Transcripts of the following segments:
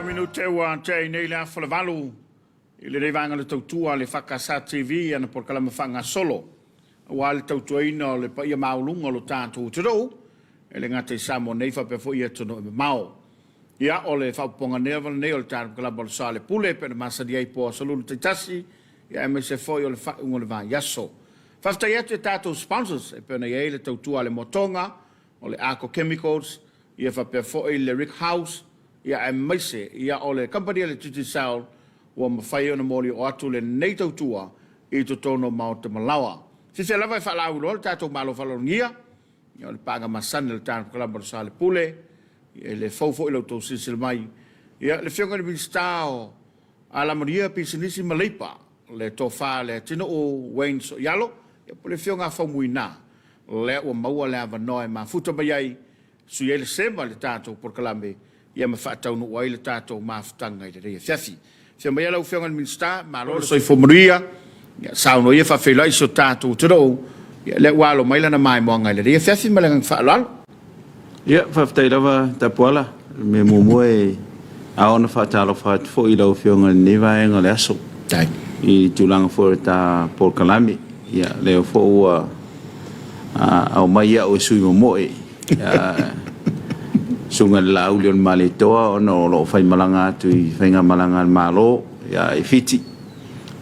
Minute ua tea nei le afa o le 8 i lenei vaega o le tautua a le EFKS TV i ana polokalame faagasolo aua le tautuaina o le paia maualuga o lo tatou atunuu e le gata i Samoa nei faapea foi i atunuu e mamao. Ia, o le faaopoopoga lenei o le tatou polokalame o le Sa o le Pule e pei ona masani ai i po Aso Lulu taitasi, ia aemaise foi o le faaiuga o le vaiaso. Faafetai atu i tatou sponsors e pei ona i ai le tautua a le Moatoga, o le Arco Chemicals, ia faapea foi le Rick House, ia aemaise ia o le kamupani a le Digicel ua mafai ona molioo atu lenei tautua i totonu o Maota Malaoa. Fiafia lava e faalauiloa le tatou Malo Faaaloalogia, ia o le paaga masani o le tatou Kalama o le Sa o le Pule, ia e le fou foi lo outou silasila mai. Ia le Afioga i le Minisita o Alamanuia, Pisinisi ma Leipa, le Tofa a le Atinuu Wayne Soialo, ia po o le Afioga a Faumuina, lea ua maua le avanoa e mafuta mai ai, sui ai le sema i le tatou polokalame, ia ma faataunuu ai le tatou mafutaga i lenei afiafi. Afio maia lau Afioga i le Minisita, malo le soifua manuia, ia saunoa ia faafeiloai si o tatou atunuu, ia lea ua alo mai lana maimoaga i lenei afiafi ma le agaga faaaloalo. Ia, faafetai lava Tapuala. O le mea muamua e ao ona faatalofa atu foi i lau Afioga i lenei vaega o le aso i tulaga foi o le ta polokalame. Ia, lea foi ua aumai au e sui momoe susuga i le Laauli o le Malietoa ona o lo o faimalaga atu i faigamalaga a le Malo i Fiti.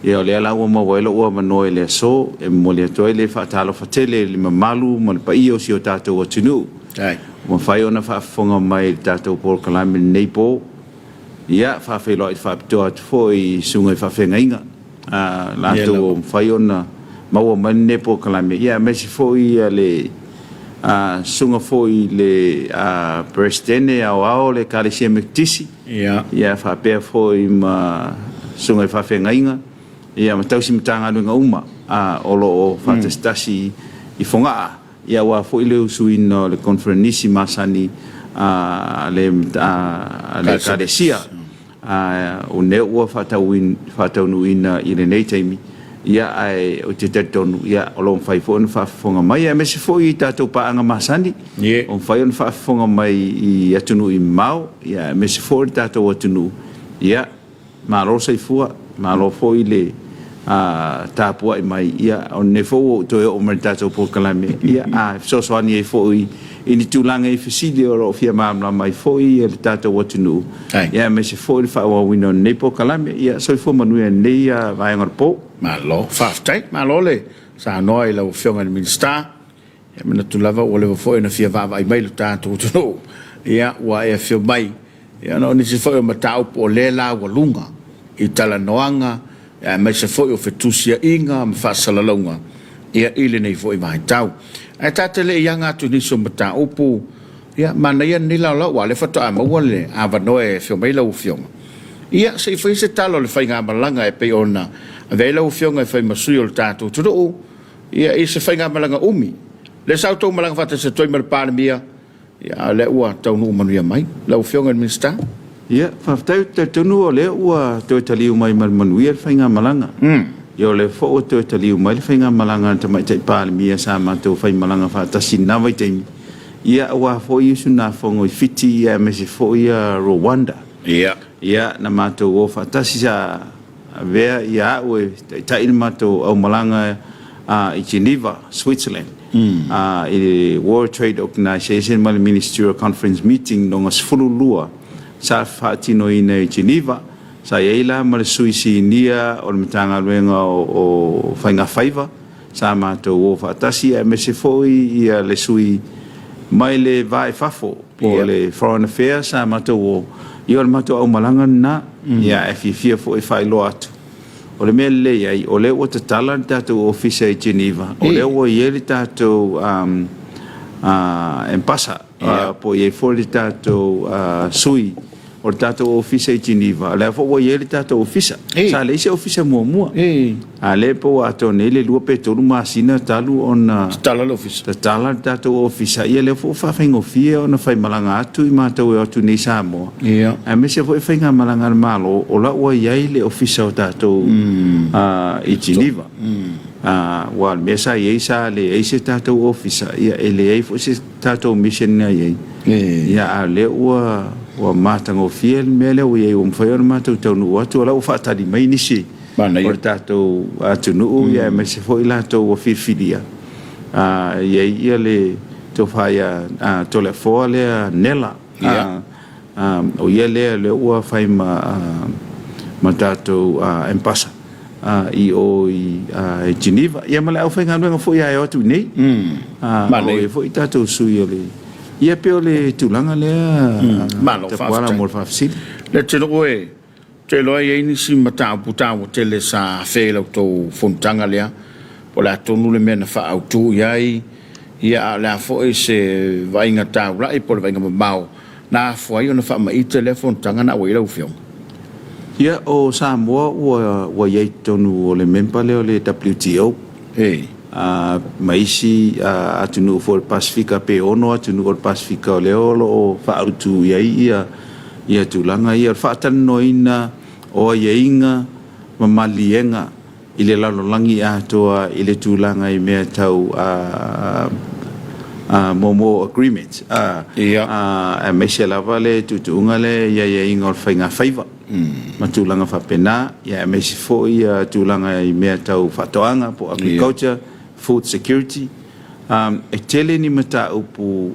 Ia o lea la ua maua ai lou avanoa i le aso e momoli atu ai le faatalofa tele i le mamalu ma le paia o si o tatou atunuu ua mafai ona faafofoga mai i le tatou polokalame i lenei po. Ia, faafeiloai faapitoa atu foi i susuga i faafeagaiga latou ua mafai ona maua mai lenei polokalame, ia aemaise foi le susuga foi i le Peresetene Aoao o le Ekalesia Metotisi, ia faapea foi ma susuga i faafeagaiga ia ma tausi Matagaluega uma o lo o faatasitasi i Fogaa, ia aua foi le usuina o le koneferenisi masani a le Ekalesia. O lea ua faataunuuina i lenei taimi, ia ae ou te talitonu o lo o mafai foi ona faafofoga mai, aemaise foi i tatou paaga masani, o mafai ona faafofoga mai i atunuu i mamao, aemaise foi le tatou atunuu. Ia, malo le soifua, malo foi le tapuai mai. Ia, o lenei foi ua ou toe oo mai i le tatou polokalame, ia, a fesoasoani ai foi i ni tulaga i fesili o lo o fia malamalama ai foi le tatou atunuu, ia aemaise foi le faaauauina o lenei polokalame. Ia, soifua manuia i lenei vaega o le po. Malo faafetai, malo le saunoa i lau Afioga i le Minisita. E manatu lava ua leva foi ona fia vaavaai mai lo tatou atunuu, ia ua e afio mai, ia ona o nisi foi o mataupu o lea laualuga i talanoaga, aemaise foi o fetusiaiga ma faasalalauga ia i lenei foi vaitau. Ae ta te le i aga atu i nisi o mataupu, ia manaia lenei laolao, aua o lea faatoa maua le avanoa e afio mai lau Afioga. Ia se i fai se tala o le faigamalaga e pei ona avea ai lau Afioga e fai ma sui o le tatou atunuu, ia i se faigamalaga umi. Lea sa outou malaga faatasi atu ai ma le Palemia, ia a o lea ua taunuu manuia mai lau Afioga i le Minisita. Ia, faafetai, ou te talitonu o lea ua toe taliu mai ma le manuia le faigamalaga. Ia o lea foi ua toe taliu mai le faigamalaga a le Tamaitai Palemia sa matou faimalaga faatasi i lena vaitaimi, ia aua foi usugafono i Fiti aemaise foi Rwanda. Ia, na matou o faatasi sa avea ia au e taitai le matou aumalaga i Geneva, Switzerland, i le World Trade Organization ma le Ministerial Conference Meeting lona 12 sa faatinoina i Geneva. Sa i ai la ma le sui sinia o le Matagaluega o Faiga Faiva, sa matou o faatasi, aemaise foi ia le sui mai le va i fafo po o le Foreign Affairs sa matou o, ia o le matou aumalaga lena. Ia ae fiafia foi e faailoa atu, o le mea lelei ai, o lea ua tatala le tatou ofisa i Geneva, o lea ua i ai le tatou Ambassa, po o i ai foi le tatou sui o le tatou Ofisa i Geneva, o lea foi ua i ai le tatou Ofisa. Sa leai se Ofisa muamua. A lea po ua atoa nei le 2 pe 3 masina talu ona tatala le Ofisa. Tatala le tatou Ofisa, ia lea foi ua faafaigofie ona faimalaga atu i matou e o atu nei i Samoa. Aemaise foi faigamalaga a le Malo, o la ua i ai le Ofisa o tatou i Geneva. Aua o le mea sa i ai, sa leai se tatou Ofisa, ia e leai foi se tatou mission na i ai. Ia a o lea ua matagofie le mea lea ua i ai, ua mafai ona matou taunuu atu, o la ua faatali mai nisi o le tatou atunuu, ia aemaise foi latou ua filifilia e i ai ia le tofa ia Toleafoa lea Nela. O ia lea lea ua fai ma tatou Ambassador i o i Geneva. Ia ma le aufaigaluega foi e o atu i inei. O i ai foi tatou sui o le... Ia pei o le tulaga lea. Malo, Tapuala mo le faafesili. Leatinuu e, ou te iloa e i ai nisi mataupu taua tele sa afea i la outou fonotaga lea, po o le a tonu le mea na faaautu i ai, ia a o le a foi se vaaiga taulai po o le vaaiga mamao na afua ai ona faamaite lea fonotaga na auai ai lau Afioga. Ia, o Samoa ua i ai i totonu o le member lea o le WTO. Ma isi atunuu foi o le Pasefika, pe 6 atunuu o le Pasefika o lea o lo o faaautu i ai ia tulaga ia o le faatalanoaina o aiaiga ma maliega i le lalolagi atoa i le tulaga i mea tau mo agreements, aemaise lava le tuutuuga lea i aiaiga o le faigafaiva ma tulaga faapena, aemaise foi tulaga i mea tau faatoaga po o agriculture, food security. E tele ni mataupu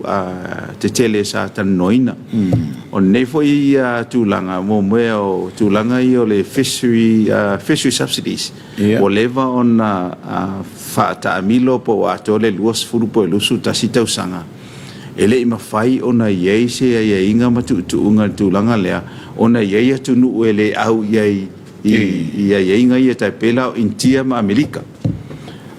tetele sa talanoaina. O lenei foi tulaga, mo mea o tulaga ia o le fishery, fishery subsidies, ua leva ona faataamilo po ua atoa le 20 po o le 21 tausaga, e le i mafai ona i ai se aiaiga ma tuutuuga i le tulaga lea, ona e i ai atunuu e le au i ai i aiaiga ia, tai pei la o Initia ma Amerika.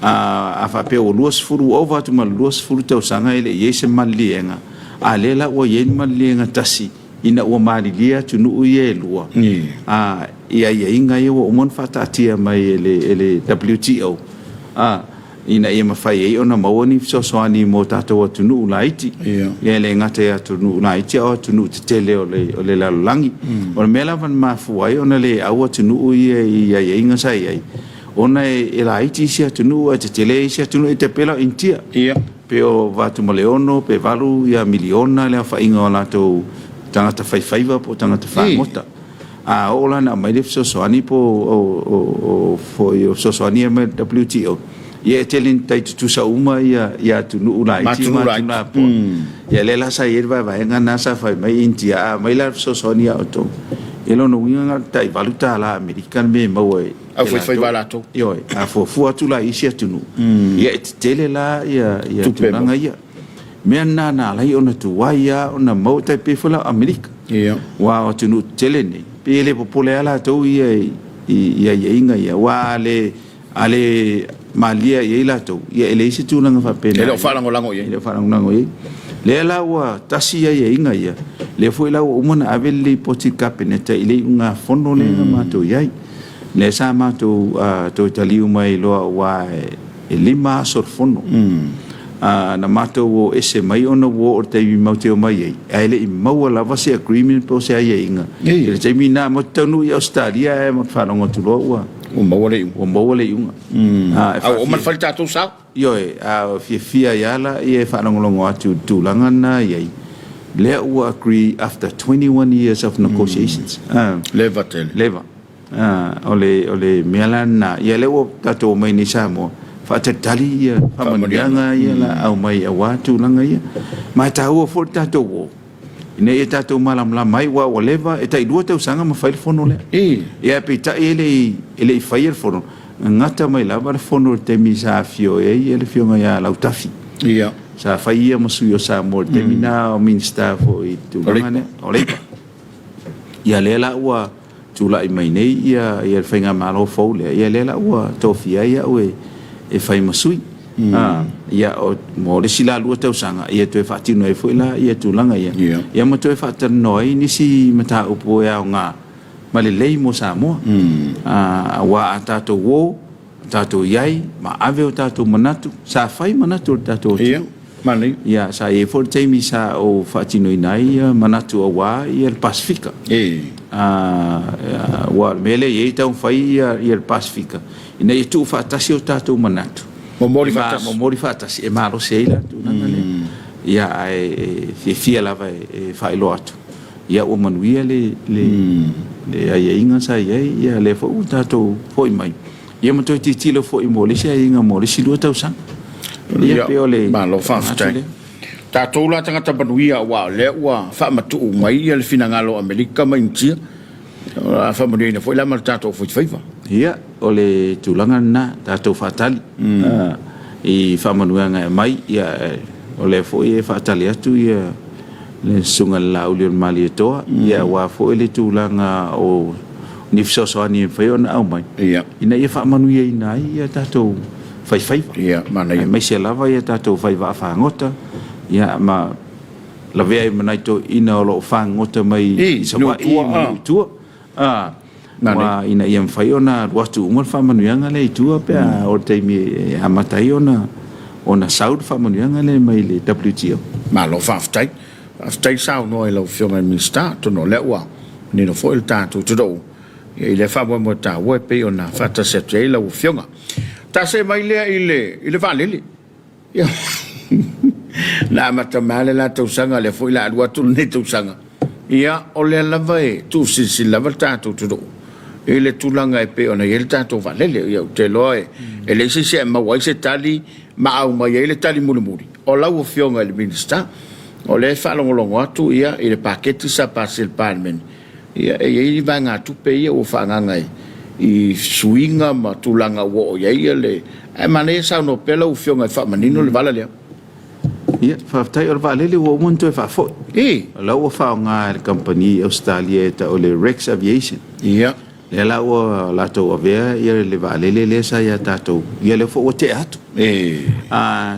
A faapea ua 20, ua ova atu ma le 20 tausaga e le i i ai se maliliega, a lea la ua i ai le maliliega tasi ina ua malilie atunuu ia e lua i aiaiga ia ua uma ona faataatia mai e le WTO, ina ia mafai ai ona maua ni fesoasoani mo tatou atunuu laiti. Ia e le gata i atunuu laiti a o atunuu tetele o le lalolagi. O le mea lava na mafua ai ona le au atunuu ia i aiaiga sa i ai, ona e laiti isi atunuu ae tetele isi atunuu, e tai pei la o Initia. Pe ova atu ma le 6 pe 8 miliona le aofaiga o latou tagata faifaiva po o tagata fagota. A oo la ina aumai le fesoasoani po o foi o fesoasoani ia mai le WTO, ia e tele ina tai tutusa uma ia atunuu laiti ma atunuu lapoa. Ia lea la sa i ai le vaevaega lena sa fai mai Initia, a aumai la le fesoasoani ia outou, ia lona uiga na o le tai $8 Amerika le mea e maua e Au faifaiva latou. Ioe, a fuafua atu la i isi atunuu, ia e tetele la ia tulaga ia. Mea lena na ala ai ona tuai lava ona maua, tai pei foi la o Amerika. Aua o atunuu tetele nei, pei e le popole lava latou ia i aiaiga ia, aua a le a le malilie i ai latou, ia e leai se tulaga faapena. E le o faalagolago i ai. E le o faalagolago i ai. Lea la ua tasi aiaiga ia, lea foi la ua uma ona ave le lipoti i le Kapeneta i le iugafono lea na matou i ai. Lea sa matou toe taliu mai loa aua e 5 aso le fono. Na matou o ese mai ona ua oo i le taimi matou te omai ai, ae le i maua lava se agreement po o se aiaiga. I le taimi lena, matou te taunuu i Ausetalia ae matou faalogo atu loa ua maua le iuga. Ua maua le iuga. A ua uma ona fai le tatou sao. Ioe, a fiafia ai lava lea e faalogologo atu i le tulaga lena e i ai, lea ua agree after 21 years of negotiations. Leva tele. Leva. O le mea la lena, ia lea ua tatou omai nei i Samoa, faatalitali ia faamanuiaga ia la aumai aua tulaga ia. Ma e taua foi le tatou o, ina ia tatou malamalama ai, aua ua leva, e tai 2 tausaga ma fai le fono lea. Ia peitai e le i faia le fono, gata mai lava le fono i le taimi sa afio ai le Afioga ia Lautafi. Sa fai ia ma sui o Samoa i le taimi lena o Minisita foi i le tulaga lea, o Leipa. Ia lea la ua tulai mai nei ia le faigamalo fou lea, ia lea la ua tofia ai au e fai ma sui. Ia, mo le isi la 2 tausaga, ia toe faatino ai foi la ia tulaga ia. Ia ma toe faatalanoa ai nisi mataupu e aoga ma lelei mo Samoa. Aua a tatou o, tatou i ai ma ave o tatou manatu, sa fai manatu o le tatou atunuu. Ia, sa i ai foi le taimi sa ou faatinoina ai manatu aua le Pasefika. Aua o le mea lea e i ai e taumafai le Pasefika ina ia tuufaatasi o tatou manatu, momoli faatasi, momoli faatasi e malosi ai la tulaga lea. Ia, ae fiafia lava e faailoa atu, ia ua manuia le aiaiga sa i ai, ia lea foi ua tatou foi mai, ia ma toe tilotilo foi mo le isi aiaiga mo le isi 2 tausaga. Ia, pei o le Malo faafetai. Tatou la tagata manuia, aua o lea ua faamatuu mai le finagalo o Amerika ma Initia, o le a faamanuiaina foi la ma le tatou faifaiva. Ia, o le tulaga lena, tatou faatali i faamanuiaga e aumai. Ia, o lea foi e faatali atu ia le Susuga i le Laauli o le Malietoa, ia aua foi le tulaga o ni fesoasoani e mafai ona aumai, ina ia faamanuiaina ai ia tatou faifaiva, aemaise lava ia tatou fai vaafagota, ia ma lavea ai ma nai toeaiina o lo o fagogota mai i Savaii ma nuu i tua. Aua ina ia mafai ona alu atu uma le faamanuiaga lea i tua pe a oo i le taimi e amata ai ona sau le faamanuiaga lea mai le WTO. Malo faafetai. Faafetai saunoa i lau Afioga i le Minisita. Atonu o lea ua manino foi le tatou atunuu i lea faamoemoe taua e pei ona faatasi atu ai lau Afioga. Ta see mai lea i le vaalele. Na amata mai lava le la tausaga, lea foi la alu atu lenei tausaga. Ia, o lea lava e tuusilisili lava le tatou atunuu i le tulaga e pei ona i ai le tatou vaalele. Ia, ou te iloa e leai se isi e maua ai se tali ma aumai ai le tali mulimuli o lau Afioga i le Minisita. O lea e faalogologo atu ia i le paketi sa pasia i le Palemene, ia e i ai vaegatupe ia ua faaagaaga i suiga ma tulaga ua oo i ai le... Ae manaia saunoa pea lau Afioga e faamanino le vala lea. Ia, faafetai. O le vaalele ua uma ona toe faafoi. O la ua faaaoga e le kamupani i Ausetalia e tau o le Rex Aviation. Lea la ua latou avea le vaalele lea sa ia tatou, ia lea foi ua tea atu.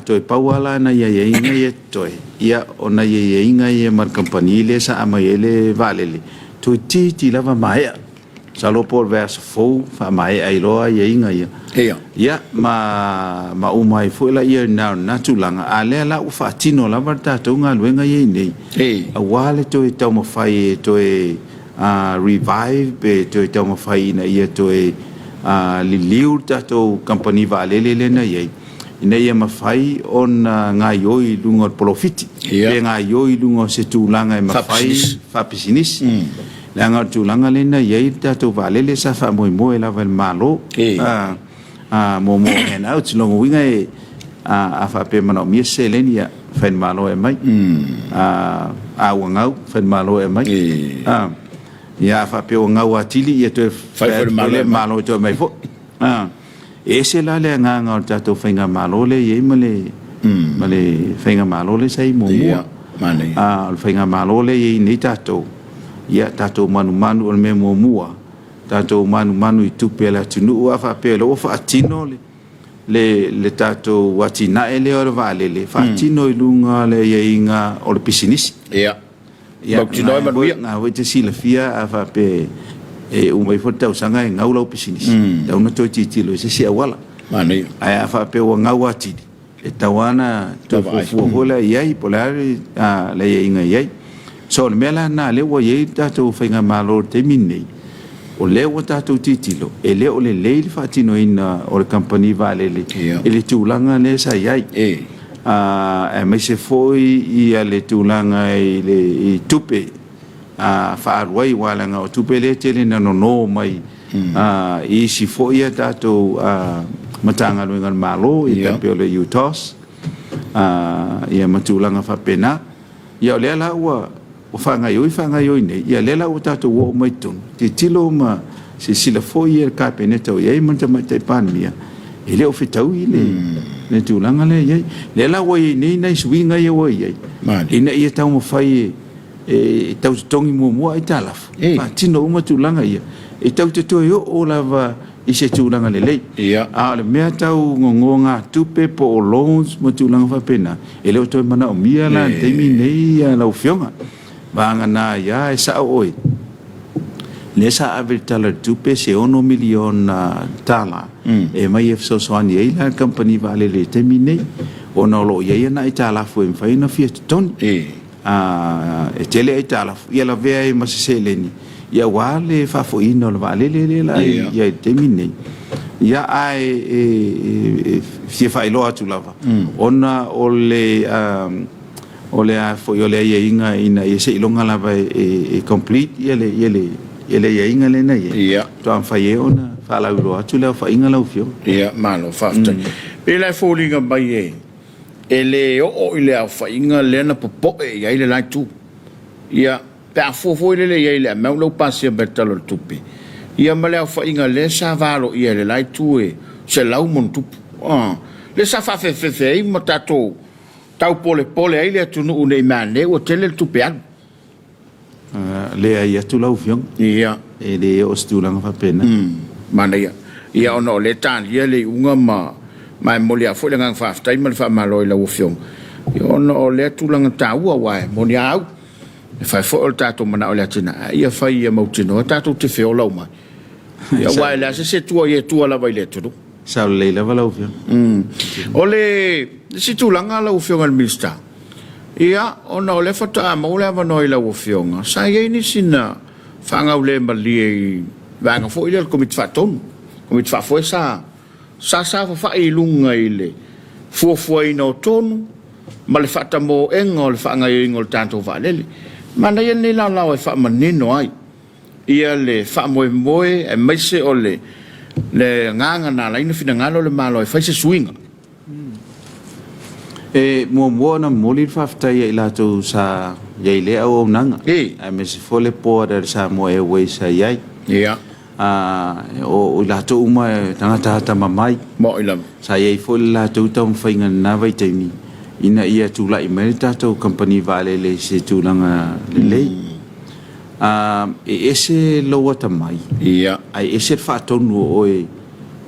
Toe pau lava la nai aiaiga ia totoe, ia o nai aiaiga ia ma le kamupani lea sa aumai ai le vaalele, toeitiiti lava maea. Masalo po o le vaiaso fou faamaea ai loa aiaiga ia. Ia, ma uma ai foi laia i lena o lena tulaga, a o lea la ua faatino lava le tatou galuega ia i inei, aua le toe taumafai e toe revive pe toe taumafai ina ia toe liliu le tatou kamupani vaalele lea na i ai, ina ia mafai ona gaoioi i luga o le polofiti, pe gaoioi i luga o se tulaga e mafai faapisinisi. Leaga o le tulaga lea na i ai le tatou vaalele sa faamoemoe lava i le Malo mo handouts. Lona uiga a faapea e manaomia se seleni, ia fai e le Malo e aumai. A ua gau, fai e le Malo e aumai. Ia a faapea ua gau atili, ia toe fai foi le Malo e toe aumai foi. E ese la le agaga o le tatou faigamalo lea e i ai ma le ma le faigamalo lea sa i ai muamua. O le faigamalo lea e i ai nei tatou, ia tatou manumanu, o le mea muamua, tatou manumanu i tupe a le atunuu. A faapea o lea ua faatino le tatou atinae lea o le vaalele, faatino i luga o le aiaiga o le pisinisi. Ia, mautinoa e manuia. Na foi e te silafia a faapea e uma ifo le tausaga e gau lau pisinisi, e tatau ona toe tilotilo i se isi auala. Manaia. Ae a faapea ua gau atili, e tatau lava ona toe fuafua foi la i ai po o le a le aiaiga e i ai. So o le mea la lena lea ua i ai le tatou faigamalo i le taimi lenei, o lea ua tatou tilotilo, e le o lelei le faatinoina o le kamupani vaalele i le tulaga lea sa i ai. Aemaise foi le tulaga i tupe faaalu ai, aua leaga o tupe lea e tele ina nono mai i isi foi a tatou Matagaluega a le Malo, e pei o le UTOS ma tulaga faapena. Ia o lea la ua faagaoioi faagaoioi nei, ia lea la ua tatou oo mai i totonu, tilotilo ma silasila foi le Kapeneta o i ai ma le Tamaitai Palemia, e le o fetaui le tulaga lea e i ai. Lea la ua i ai nei nai suiga ia ua i ai, ina ia taumafai e tau totogi muamua aitalafu, faatino uma tulaga ia, e tatou te toe oo lava i se tulaga lelei. A o le mea tau nonogatupe po o loans ma tulaga faapena, e le o toe manaomia la i le taimi lenei lau Afioga. Vagana ai lava e sao oe, lea sa ave i le Tala o le Tupe se $6 miliona e aumai e fesoasoani ai la le kamupani vaalele i le taimi lenei, ona o lo o i ai ana aitalafu e mafai ona fia totogi. E tele aitalafu, ia lavea ai ma se seleni aua le faafoiina o le vaalele lea la e i ai i le taimi lenei. Ia, ae e fia faailoa atu lava, ona o le o le a foi o le aiaiga ina ia seiloga lava e complete ia le ia le ia le aiaiga lea na i ai, faatoa mafai ai ona faalauiloa atu le aofaiga lau Afioga. Ia, malo faafetai. Pei la e foliga mai e e le oo i le aofaiga lea na popoe i ai le la itu. Ia, pe a fua foi lele i ai i le amount lea ua pasia mai i le Tala o le Tupe, ia ma le aofaiga lea sa valoia e le la itu e 100+, lea sa faafefefe ai ma tatou taupolepole ai le atunuu ne i meaane ua tele le tupe alu. Leai atu lau Afioga. Ia. E le oo se tulaga faapena. Manaia. Ia ona o lea e talia le iuga ma ma e momoli lava foi le agaga faafetai ma le faamalo i lau Afioga, ia ona o lea tulaga taua aua e moni a au, e fai foi o le tatou manao i le atinae, a ia fai ia mautinoa tatou te feola uma ai. Ia aua e leai se isi e tua i ai, e tua lava i le atunuu. Sao lelei lava lau Afioga. O le isi tulaga lau Afioga i le Minisita, ia, ona o lea faatoa maua le avanoa i lau Afioga, sa i ai nisi na faagaulemalie i vaega foi lea o le Komiti Faatonu, Komiti Faafoe sa sa saofafai i luga i le fuafuaina o tonu ma le faatamoega o le faagaoioiga o le tatou vaalele. Manaia lenei laolao e faamanino ai ia le faamoemoe aemaise o le le agaga na ala ai ona finagalo le Malo e fai se suiga. E muamua ona momoli le faafetai ia i latou sa i ai i lea auaunaga, aemaise foi le board a le Samoa Airways sa i ai. O i latou uma e tagata atamamai. Moni lava. Sa i ai foi le latou taumafaiga i lena vaitaimi ina ia tulai mai le tatou kamupani vaalele i se tulaga lelei. E ese lou atamai, ae ese le faatonu o oe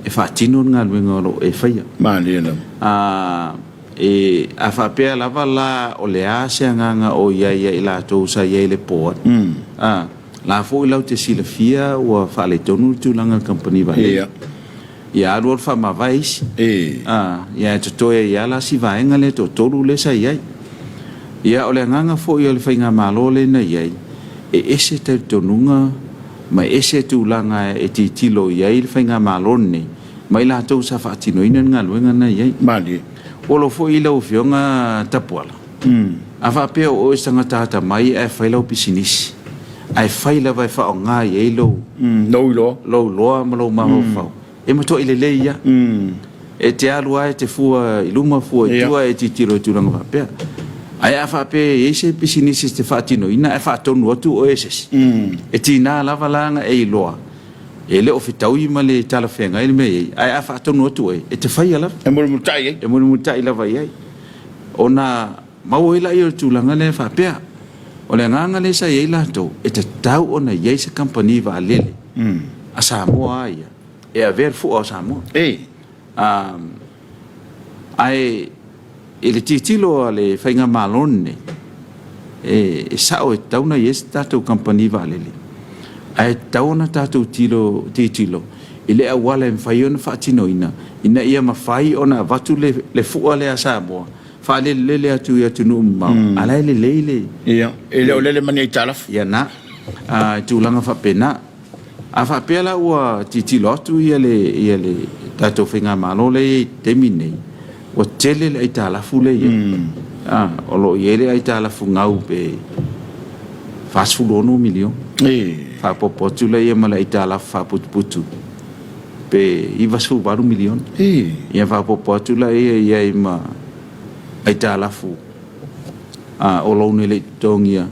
e faatino le galuega o lo o e faia. Malie lava. E, a faapea lava la o le a se agaga o i ai ia i latou sa i ai i le board, a, la foi latou te silafia ua faaletonu le tulaga i le kamupani vaalele. Ia alu alu faamavae isi. A, ia e totoe ai lava la si vaega lea e toatolu lea sa i ai. Ia o le agaga foi o le faigamalo lea na i ai, e ese talitonuga ma e ese tulaga e tilotilo i ai le faigamalo lenei ma i latou sa faatinoina le galuega na i ai. Malie. Ua alo foi lau Afioga Tapuala, a faapea o oe se tagata atamai ae fai lau pisinisi, ae fai lava e faaaoga i ai lou, lou iloa, lou iloa ma lou mafaufau, e matuai lelei lava. E te alu lava e te fua i luma, fua i tua, e tilotilo i tulaga faapea. Ae a faapea e i ai se pisinisi e te faatinoina ae faatonu atu oe e se isi, e tiga lava la ona e iloa e le o fetaui ma le talafeagai le mea e i ai, ae a faatonu atu oe, e te faia lava. E mulimulitai i ai. E mulimulitai lava i ai. Ona maua ai lea o le tulaga lea faapea, o le agaga lea sa i ai latou, e tatau ona i ai se kamupani vaalele a Samoa lava ia e avea le fua o Samoa. Ae i le tilotilo a le faigamalo lenei, e sao e tatau ona i ai se tatou kamupani vaalele, ae tatau ona tatou tilotilo i le auala e mafai ona faatinoina ina ia mafai ona avatu le fua lea a Samoa faalelelele atu i atunuu mamao, a o la e lelei le... Ia, e le o lele ma ni aitalafu. Ia na, i tulaga faapena. A faapea la ua tilotilo atu ia le, le tatou faigamalo lea e i ai i le taimi lenei, ua tele le aitalafu lea e i ai. O lo o i ai le aitalafu gau pe $46 miliona. Faaopoopo atu lea ma le aitalafu faaputuputu pe $98 miliona. Ia faaopoopo atu lea i ai ma aitalafu o loan e le i totogia,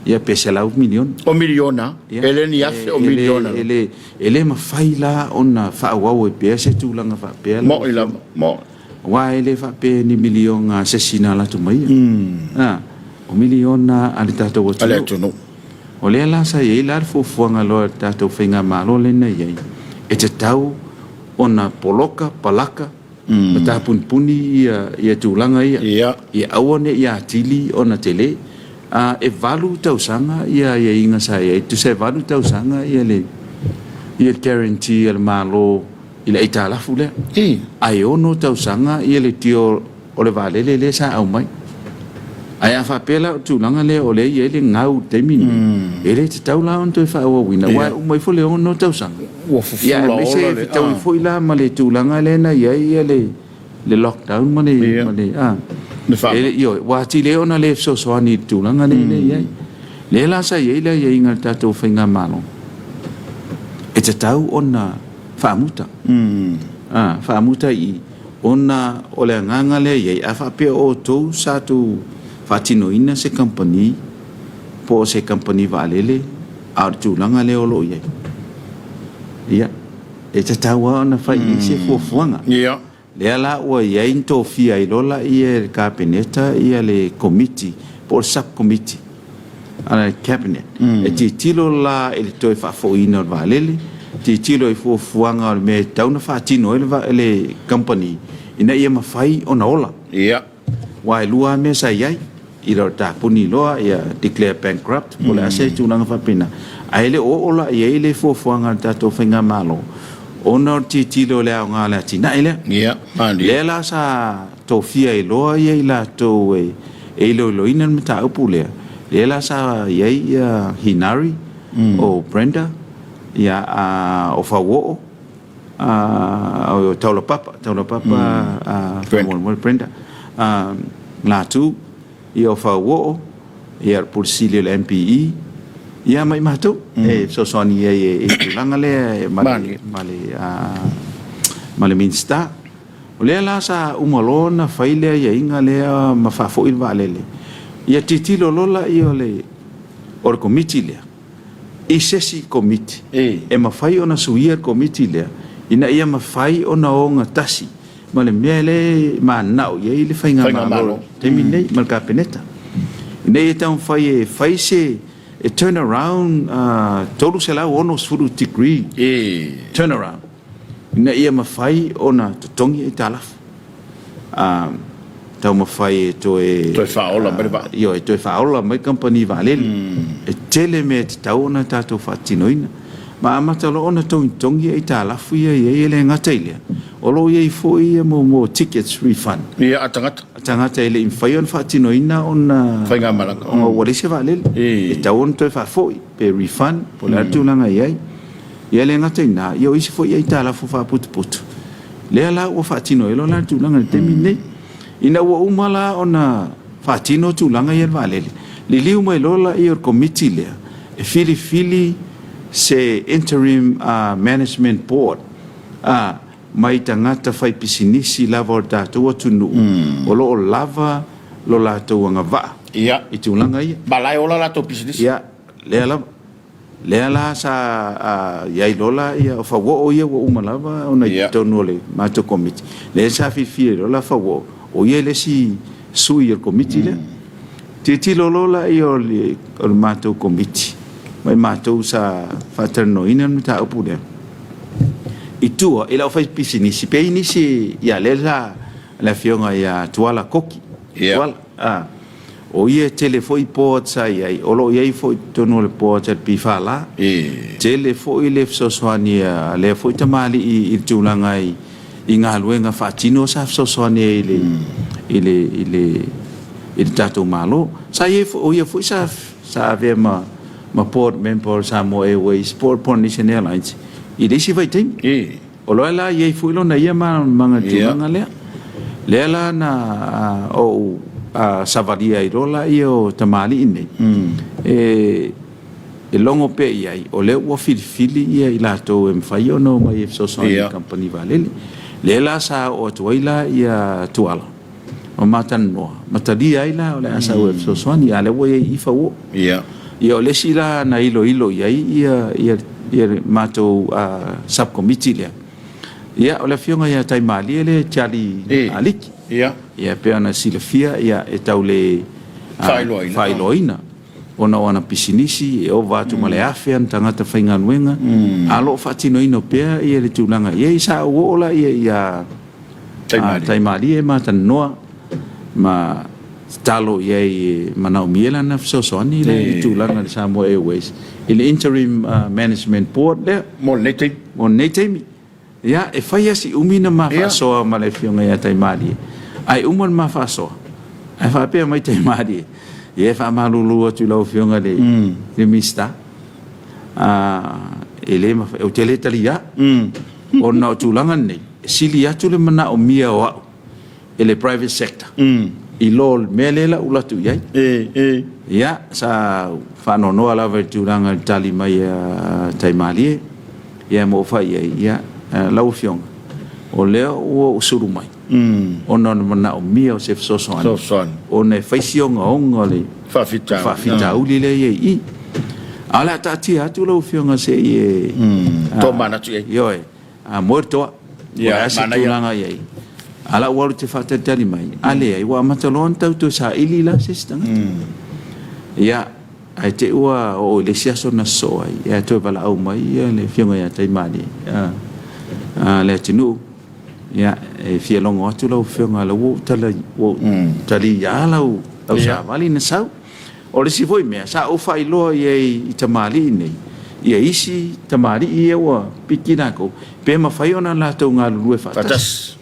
ia pe $100 miliona. O miliona, e le ni afe, o miliona. E le mafai la ona faaauau ai pea se tulaga faapea. Moni lava, moni. Aua e le faapea ni miliona a se isi na alu atu ma ia. O miliona a le tatou atunuu. A le atunuu. O lea la sa i ai la le fuafuaga loa a le tatou faigamalo lea na i ai, E tatau ona poloka, palaka, ma tapunipuni ia tulaga ia, ia aua ne i atili ona tele. E 8 tausaga ia aiaiga sa i ai, tusa e 8 tausaga ia le guarantee a le Malo i le aitalafu lea, ae 6 tausaga ia le deal o le vaalele lea sa aumai. Ae a faapea la o le tulaga lea o lea e i ai le gau i le taimi lenei, e le tatau la ona toe faaauauina, aua e uma ifo le 6 tausaga. Ua fufula ola le, aemaise e fetaui foi la ma le tulaga lea na i ai le lockdown ma le, ma le, a, Le faamai. Ioe, ua atili ai ona le fesoasoani i le tulaga lea e i ai. Lea la sa i ai le aiaiga a le tatou Faigamalo, e tatau ona faamuta, a, faamuta i i, ona o le agaga lea e i ai, a faapea o outou sa tou faatinoina se kamupani po o se kamupani vaalele, a o le tulaga lea o lo o i ai, ia, e tatau lava ona fai i ai se fuafuaga. Lea la ua i ai ni tofia ai loa laia e le Kapeneta ia le Komiti po o le Sub-Committee a le Cabinet e tilotilo la i le toe faafoiina o le vaalele, tilotilo i fuafuaga o le mea e tatau ona faatino ai le kamupani ina ia mafai ona ola. Aua e lua lava mea sa i ai, i le tapuni loa ia declare bankrupt po o le a se tulaga faapena, ae le o oo la i ai le fuafuaga a le tatou faigamalo ona o le tilotilo i le aoga o le atinae lea. Ia, malie. Lea la sa tofia ai loa ia i latou e iloiloina le mataupu lea, lea la sa i ai ia Hinari, o Brenda, ia, o Fauoo, o Taulapapa, Taulapapa faamolemole Brenda, Latu, ia o Fauoo, ia o le Pule Sili o le MPE, ia ma i matou e fesoasoani i ai i le tulaga lea ma le Minisita. O lea la sa uma loa ona fai le aiaiga lea ma faafoi le vaalele, ia tilotilo loa lea o le Komiti lea i se isi Komiti e mafai ona suia le Komiti lea ina ia mafai ona ogatasi ma le mea lea e mananao i ai le Faigamalo i le taimi lenei ma le Kapeneta, ina ia taumafai e fai se turn around 360 degree turn around ina ia mafai ona totogi aitalafu. Taumafai e toe Toe faaola mai le vaa. Ioe, toe faaola mai kamupani vaalele. E tele mea e tatau ona tatou faatinoina. Ma amata loa ona togitogi aitalafu ia e i ai, e le gata i lea, o lo o i ai foi ia mo tickets refund. Ia, a tagata. A tagata e le i mafai ona faatinoina ona Faigamalaga. Ona ua leai se vaalele. E tatau ona toe faafoi pe refund po o le a le tulaga e i ai. Ia e le gata i lena, ia o isi foi aitalafu faaputuputu, lea la ua faatino ai loa la le tulaga i le taimi lenei. Ina ua uma la ona faatino tulaga ia i le vaalele, liliu mai loa lea o le Komiti lea e filifili se interim management board mai tagata faipisinisi lava o le tatou atunuu o lo o lava lo latou agavaa i tulaga ia. Ma la e ola latou pisinisi. Ia, lea lava. Lea la sa i ai loa la ia o Fauoo ia ua uma lava ona i totonu o le matou Komiti. Lea sa filifili ai loa la Fauoo, o ia le isi sui o le Komiti lea. Tilotilo loa la ia o le matou Komiti ma i matou sa faatalanoaina le mataupu lea i tua i le aufaipisinisi, pe i ai nisi, ia lea sa le Afioga ia Tuala Koki. Tuala, O ia e tele foi boards sa i ai, o lo o i ai foi i totonu o le boards a le PFL. Tele foi le fesoasoani a lea foi tamalii i le tulaga i galuega faatino sa fesoasoani ai i le i le i le tatou Malo. Sa i ai foi, o ia foi sa sa avea ma ma board member o le Samoa Airways po o le Polynesian Airlines i le isi vaitaimi. O lo la i ai foi lona ia malamalamaga i le tulaga lea. Lea la na ou savalia ai loa laia o tamalii nei, e logo pea i ai, o lea ua filifili ia i latou e mafai ona omai e fesoasoani i le kamupani vaalele. Lea la sa oo atu ai la ia Tuala ma ma talanoa, ma talia ai la o le a sau e fesoasoani, a o lea ua i ai i i Fauoo. Ia o le isi la na iloilo i ai ia le matou sub-committee lea, ia o le Afioga ia Taimalie lea Charlie Aliki. Ia e pei ona silafia e tau le faailoaina. ona o ana pisinisi, e ova atu ma le 1,000 ana tagata faigaluega, a o lo o faatinoina pea le tulaga i ai. Sa ou oo la ia Taimalie ma talanoa ma tatalo i ai e manaomia lana fesoasoani lea i le tulaga i le Samoa Airways i le Interim Management Board lea. Mo lenei taimi. Mo lenei taimi. Ia, e fai lava si umi na ma faasoa ma le Afioga ia Taimalie, ae uma le ma faasoa, ae faapea mai Taimalie, ia e faamalulu atu i lau Afioga i le Minisita, e le mafai, ou te le taliā, ona o tulaga nei, e sili atu le manaomia o au e le private sector i lo le mea lea la ou alu atu i ai. Ia, sa faanoanoa lava i le tulaga i le tali mai a Taimalie, ia ma ou fai i ai, ia, lau Afioga, o lea ua ou sulu mai ona o le manaomia o se fesoasoani ona e fai si ogaoga o le faafitauli lea e i ai i i. Ae o le a taatia atu lau Afioga se i e tomanatu i ai. Ioe. A moe le toa, o le a se tulaga i ai? A la ua alu e te faatalitali mai, a leai, ua amata loa ona tau toe saili la se isi tagata. Ia, ae te i ua oo i le isi aso na sosoo ai, ae toe valaau mai le Afioga ia Taimalie, Leatinuu, ia, e fia logo atu lau Afioga, o la ua ou taliā lau savali na sau. O le isi foi mea, sa ou faailoa i ai i tamalii nei, ia isi tamalii ia ua piki latou, pe mafai ona latou galulue faatasi.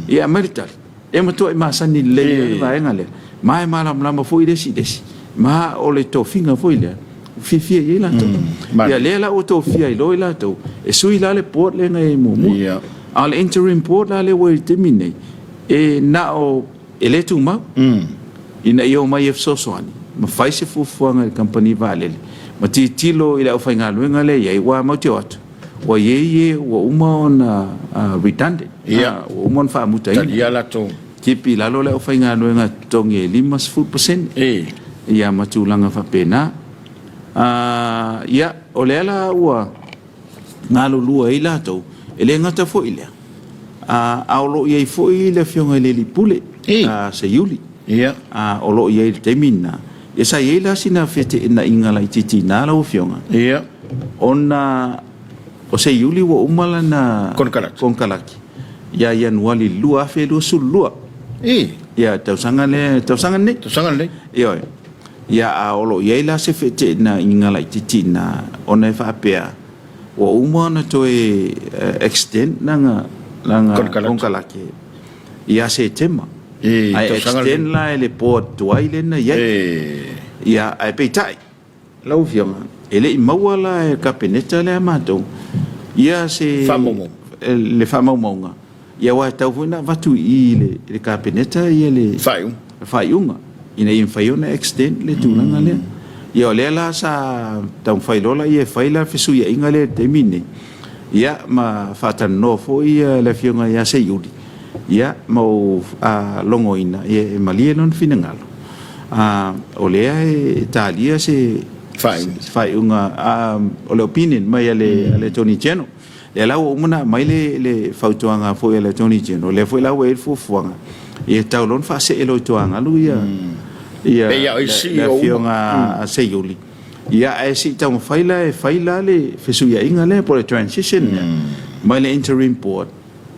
Ia aumai le tali, e matuai masani lelei lava le vaega lea, ma e malamalama foi le isi i le isi, ma o le tofiga foi lea ua fiafia i ai latou. Ia lea la ua tofia ai loa i latou, e sui la le board lea na i ai muamua. A o le interim board la lea ua i ai i le taimi lenei, e na o E le tumau, ina ia omai e fesoasoani ma fai se fuafuaga i le kamupani vaalele ma tilotilo i le aufaigaluega lea e i ai, aua matou te o atu, ua i ai e ua uma ona redundant, ua uma ona faamutaina. Talia latou. Tipi i lalo le aufaigaluega totogi e 50%, ia ma tulaga faapena. Ia, o lea la ua galulue ai latou, e le gata foi i lea, a o lo o i ai foi le Afioga i le Alii Pule, Seiuli, o lo o i ai i le taimi lena. Ia sa i ai la sina feteenaiga laitiiti i ina lau Afioga, ona o Seiuli ua uma lana konekarate ia Ianuari 2022, ia le tausaga lea, tausaga lenei. Tausaga lenei. Ioe. Ia, a o lo o i ai la se feteenaiga laitiiti i ina, ona e faapea, ua uma ona toe extend lana konekarate ia Setema, ae extend la e le board tuai lea na i ai. Ia, ae peitai, lau Afioga, e le i maua la e le Kapeneta lea a matou ia se le faamaumauga. Ia aua e tatau foi ona avatu i i i le Kapeneta ia le faaiuga ina ia mafai ona extend le tulaga lea. Ia o lea la sa taumafai loa laia e fai la le fesuiaiga lea i le taimi lenei, ia ma faatalanoa foi le Afioga ia Seiuli, ia ma ou logoina e malie lona finagalo, o lea e talia se faaiuga, o le opinion mai a le Attorney General. Lea la ua uma ona aumai le fautuaga foi a le Attorney General, lea foi la ua i ai le fuafuaga, ia tatau loa ona faasee loa i Toagalu ia le Afioga a Seiuli, ia ae se i taumafai la e fai la le fesuiaiga lea po o le transition lea mai le interim board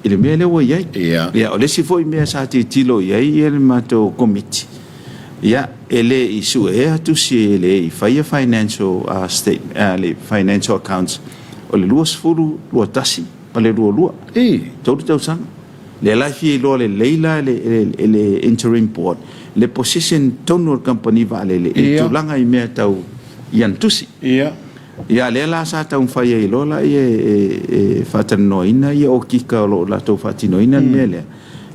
i le mea lea ua i ai. Ia o le isi foi mea sa tilotilo i ai le matou Komiti, ia e le i suea tusi e le i faia financial statement, le financial accounts O le 20, 21 ma le 22. 3 tausaga. Lea la e fia iloa lelei la e le interim board le position tonu o le kamupani vaalele i le tulaga i mea tau i ana tusi. Ia lea la sa taumafai ai loa laia e faatalanoaina ia okika o lo o latou faatinoina le mea lea.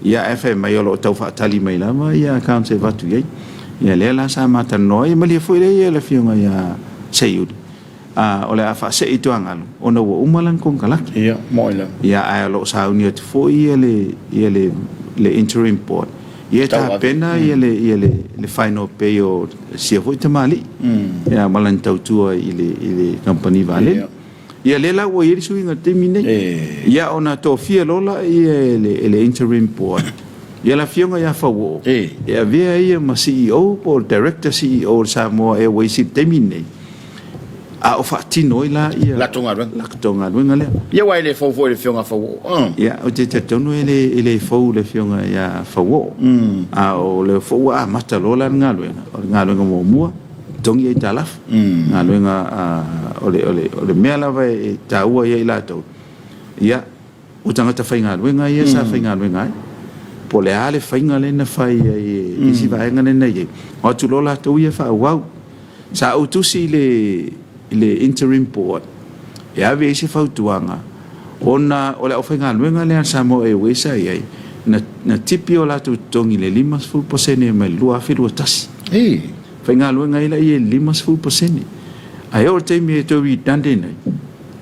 Ia ae fai mai o lo o tau faatali mai lava ia accounts e avatu i ai. Ia lea la sa ma talanoa ai, malie foi lea le Afioga ia Seiuli. Ā, o le a faasee i Toagalu, ona ua uma lana konekarate. Ia, moe lava. Ia, ae o lo o sauni atu foi ia le, ia le, le interim board, ia e tapena ia le, ia le, le final pay o sia foi tamalii, ia ma lana tautua i le, i le kamupani vaalele. Ia, lea la ua i ai le suiga i le taimi nei. Ia, ona tofia loa lea e le, e le interim board. Ia le Afioga ia Fauoo, e avea ia ma CEO po o le Director CEO o le Samoa Airways i le taimi lenei, a o faatino ai la ia latou galuega. Latou galuega lea. Ia aua e le fou foi i le Afioga Fauoo. Ia, ou te talitonu e le fou i le Afioga ia Fauoo. A o lea foi ua amata loa la le galuega, o le galuega muamua, totogi aitalafu. Galuega o le mea lava e taua ia i latou, ia, o tagata faigaluega ia sa faigaluega ai. Po o le a le faiga lea na fai ai e isi vaega lea na i ai, o atu loa latou ia faaauau. Sa ou tusi i le interim board e ave i ai se fautuaga ona o le aufaigaluega lea a le Samoa Airways sa i ai, na tipi o latou totogi i le 50% mai le 2021. Faigaluega ai laia i le 50%. Ae oo i le taimi e toe redundant ai,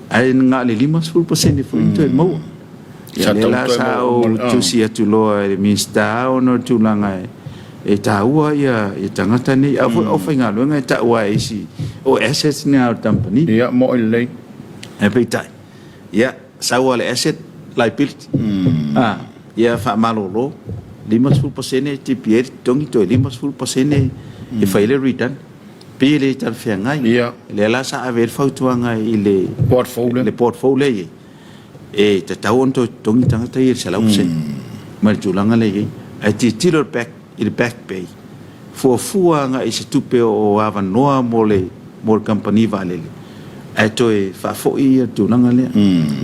ae na o le 50% foi na toe maua. Ia lea la sa ou tusi atu loa i le Minisita ona o le tulaga e taua ia tagata nei, a foi o aufaigaluega e tau lava e isi o assets na o le kamupani. Ia, mo'i lelei. Ae peitai, ia, sau lava le asset liability, ia faamalolo, 50% e tipi ai le totogi, toe 50% e fai ai le redundant. Pei e le talafeagai. Ia. Lea la sa ave ai le fautuaga i le Board fou lea. Le board fou lea e i ai, e tatau ona toe totogi tagata ia i le 100% mai le tulaga lea e i ai. Ae tilotilo i le back pay, fuafua agai i se tupe o avanoa mo le kamupani vaalele, ae toe faafoi le tulaga lea.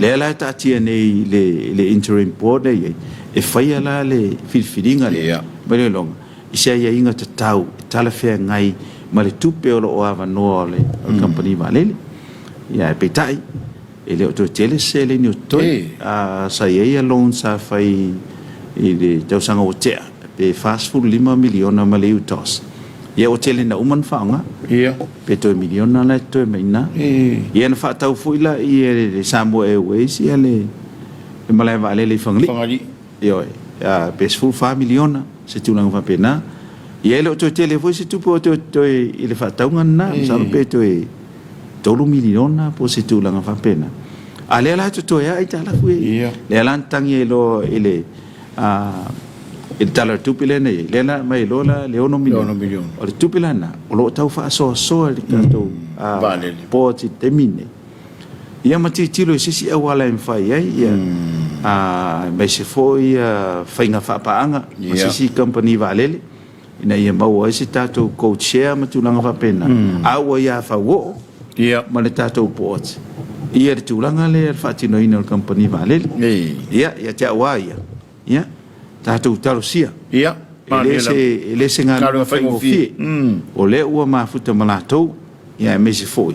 Lea la e taatia nei i le interim board lea e i ai, e faia la le filifiliga lea ma le iloiloga i se aiaiga tatau e talafeagai ma le tupe o lo o avanoa o le kamupani vaalele. Ae peitai, e le o toe tele se seleni o totoe. Sa i ai loan sa fai i le tausaga ua tea pe $45 miliona ma le UTOS. Ia ua tele ina uma ona faaaoga. Pe toe miliona la e totoe mai i ina. Ia na faatau foi la e le Samoa Airways ia le malae vaalele i Fagalii. Ioe, pe $14 miliona, se tulaga faapena. Ia e le o toe tele foi se tupe o toe totoe i le faatauga lena, masalo pe toe $3 miliona po o se tulaga faapena. A lea la e totoe lava aitalafu ia. Lea la na tagi ai loa i le i le Tala o le Tupe lea na i ai, lea na aumai ai loa la le $6 miliona. O le tupe la lena, o lo o tau faasoasoa e le tatou board i le taimi lenei. Ia ma tilotilo i se isi auala e mafai ai, ia, aemaise foi faiga faapaaga ma se isi kamupani vaalele ina ia maua ai se tatou code share ma tulaga faapena, a ua ia fauoo ma le tatou port ia le tulaga lea i le faatinoina o le kamupani vaalele. Ia, ia te au lava ia, ia, tatou talosia. E le se galuega faigofie. O lea ua mafuta ma latou, ia aemaise foi,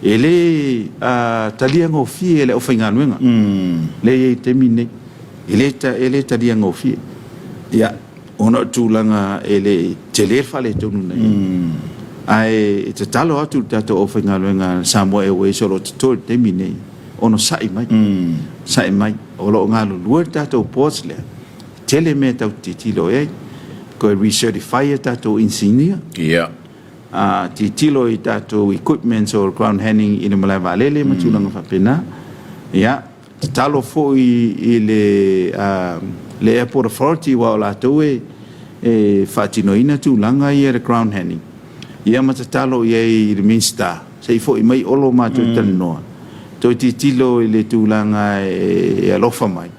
e le talia gofie e le aufaigaluega lea e i ai i le taimi lenei. E le talia gofie. Ia, ona o le tulaga e le tele le faaletonu na i ai. Ae tatalo atu i le tatou aufaigaluega a Samoa Airways o lo o totoe i le taimi lenei, onosai mai, onosai mai. O lo o galulue le tatou boards lea, tele mea tatou te tilotilo i ai, toe recertify a tatou inisinia, tilotilo i tatou equipments o ground handling i le malae vaalele ma tulaga faapena. Ia, tatalo foi i le Airport Authority aua o latou e faatinoina tulaga ia i le ground handling, ia ma tatalo i ai i le Minisita, se i foi mai Olo matou talanoa, toe tilotilo i le tulaga e alofa mai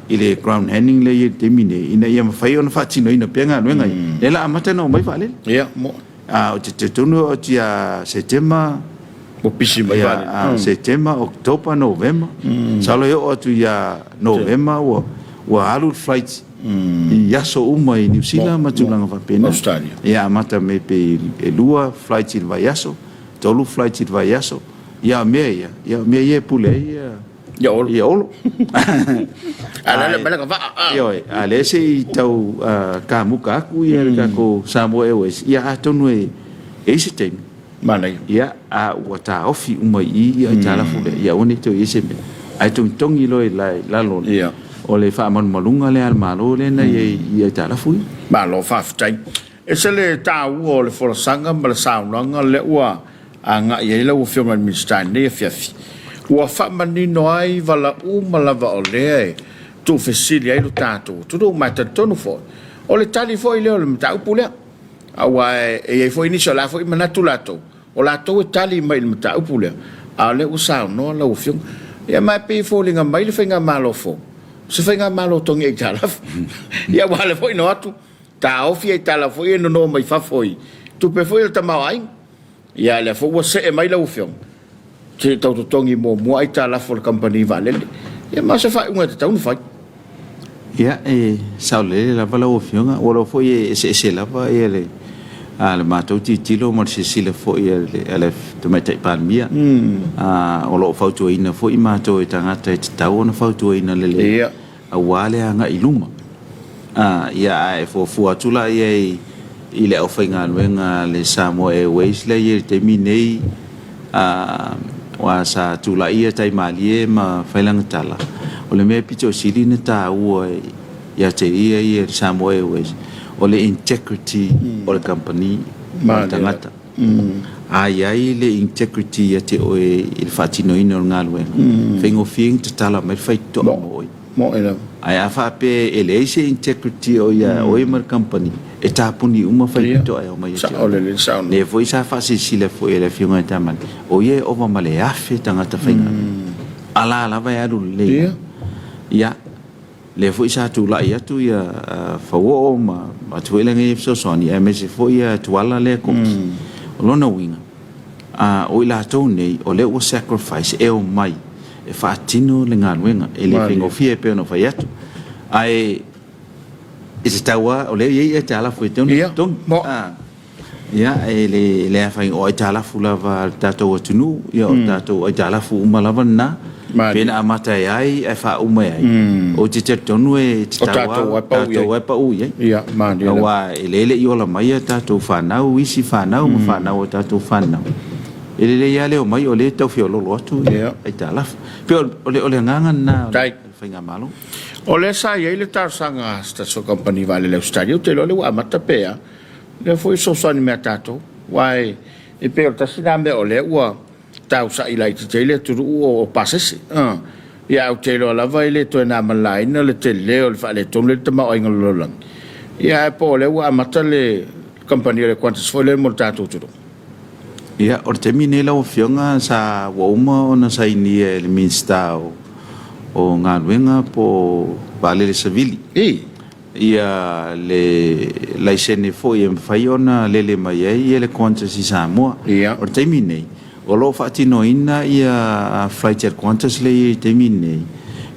i le ground handling lea e i ai i le taimi nei, ina ia mafai ona faatinoina pea galuega ia. Lea o le a amata ona omai vaalele. Ia, mo. Ou te talitonu e oo atu ia Setema, Ua pisi mai vaalele. Setema, Oketopa, Novema. Masalo e oo atu ia Novema ua alu le flight i aso uma i Niu Sila ma tulaga faapena. Australia. Ia amata mai pe e 2 flights i le vaiaso, 3 flights i le vaiaso. Ia o mea ia, ia o mea ia e pule ai ia Ia Olo. Ia Olo. A lea mai lana vaa. Ioe, a lea se i tau kamuka atu ia le tatou Samoa Airways, ia atonu e i ai se taimi. Manaia. Ia, a ua taofi uma i i ia aitalafu lea, ia aua ne i toe i ai se mea. Ae togitogi loa i lalo o le faamalumaluga lea a le Malo lea na i ai i aitalafu ia. Malo faafetai. E ese le taua o le folasaga ma le saunoaga lea ua agai ai lau Afioga i le Minisita i lenei afiafi. Ua faamanino ai vala uma lava o lea e tuufesili ai lo tatou atunuu. Ma e talitonu foi, o le tali foi lea o le mataupu lea. Aua e i ai foi nisi o la foi manatu latou, o latou e tali mai i le mataupu lea, a o lea ua saunoa lau Afioga. Ia ma e pei e foliga mai le faigamalo fou, o se faigamalo togi aitalafu. Ia aua o lea foi na o atu taofi aitalafu foi ia e nono mai fafo i tupe foi a le tamaoaiga. Ia a o lea foi ua see mai lau Afioga, se i tau totogi muamua aitalafu a le kamupani vaalele. Ia ma o se faaiuga e tatau ona fai. Ia, e saolele lava lau Afioga, ua iloa foi e eseese lava le matou tilotilo ma le silasila foi a le Tamaitai Palemia. O lo o fautuaina foi matou e tagata e tatau ona fautuaina lelei aua le agai i luma. Ia, ae fuafua atu la i ai i le aufaigaluega a le Samoa Airways lea e i ai i le taimi nei, aua sa tulai ia Taimalie ma fai lana tala, o le mea e pito sili ona taua ia te ia ia i le Samoa Airways, o le integrity o le kamupani ma le tagata. A i ai le integrity ia te oe i le faatinoina o le galuega, e faigofie ona tatala mai le faitotoa mo oe. Moe lava. Ae a faapea e leai se integrity o ia oe ma le kamupani, e tapuni uma faitotoa e omai ia te oe. Lea foi sa faasilasila foi e le Afioga ia Tamani, o ia e ova ma le 1,000 tagata faigaluega. A la lava e alu lelei lava. Ia, lea foi sa tulai atu ia Fauoo ma avatu foi lana ia fesoasoani, aemaise foi ia Tuala lea Komiti. O lona uiga, o i latou nei, o lea ua sacrifice e omai e faatino le galuega. E le faigofie e pei ona ou fai atu. Ae e tatau lava, o lea e i ai aitalafu e tatau ona totogi. Ia, e le afaina, o aitalafu lava a le tatou atunuu, ia o tatou aitalafu uma lava lena. Pe na amata e ai ae faauma e ai, ou te talitonu e tatau lava, tatou lava e pau i ai. Aua e le i ola mai a tatou fanau, isi fanau ma fanau a tatou fanau. E lelei lava le omai o lea e tau feoloolo atu aitalafu. E pei o le agaga lena o le faigamalo. O lea sa i ai le talosaga a se tasi o kamupani vaalele Ausetalia, ou te iloa o lea ua amata pe a, o lea foi e fesoasoani mai ia tatou. Aua e pei o le tasi lena mea o lea ua tausa'i laitiiti ai le atunuu o pasese. Ia ae ou te iloa lava e le toe na ma le laina le tele o le faaletonu lea i le tamaoaiga o le lalolagi. Ia ae po o lea ua amata le kamupani a le Qantas foi lea mo le tatou atunuu. Ia, o le taimi lenei lau Afioga sa ua uma ona sainia e le Minisita o Galuega po o Vaalele Savili. Ia le laisene foi e mafai ona lele mai ai le Qantas i Samoa. O le taimi lenei, o lo o faatinoina ia flights a le Qantas lea e i ai i le taimi lenei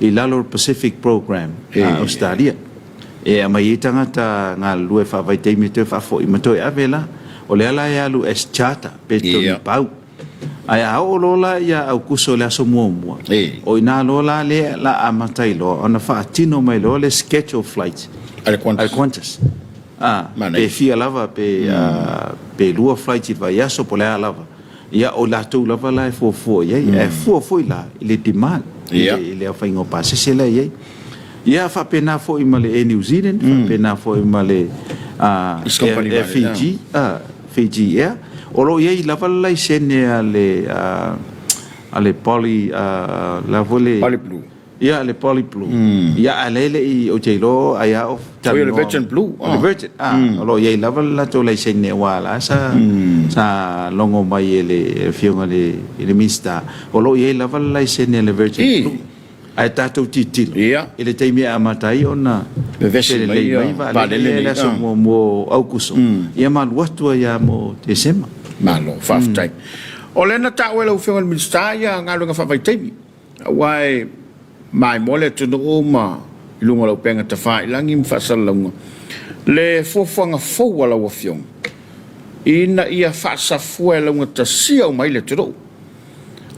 i lalo o le Pacific Programme a Ausetalia. E aumai ai tagata galulue faavaitaimi e toe faafoi ma toe ave la. O lea la e alu as charter pe totogi pau. Ae a oo loa la ia Aokuso i le aso muamua, o i ina loa la lea la amata ai loa ona faatino mai loa le schedule flight a le Qantas. Pe fia lava pe lua flights i le vaiaso po o le a lava. Ia o i latou lava la e fuafua i ai, ae fua foi la i le demand, i le aofaiga o pasese la e i ai. Ia faapena foi ma le Air New Zealand, faapena foi ma le Air Fiji, Fiji Air. O lo o i ai lava le laisene a le a le Poly la foi le Poly Blue. Ia le Poly Blue. Ia a lea e le i ou te iloa ai a o talanoa. Le Virgin Blue. O le Virgin. O lo o i ai lava le latou laisene aua la sa sa logo mai e le Afioga i le Minisita, o lo o i ai lava le laisene a le Virgin Blue. Ae tatou tilotilo i le taimi e amata ai ona vevesi mai vaalele ia i le aso muamua o Aokuso, ia ma alu atu ai lava mo Tesema. Malo, faafetai. O lea na taua e lau Afioga i le Minisita ia galuega faavaitaimi, aua e maimoa le atunuu ma i luga o le upega tafailagi ma faasalalauga le fuafuaga fou a lau Afioga ina ia faasafua e laugatasia uma ai le atunuu.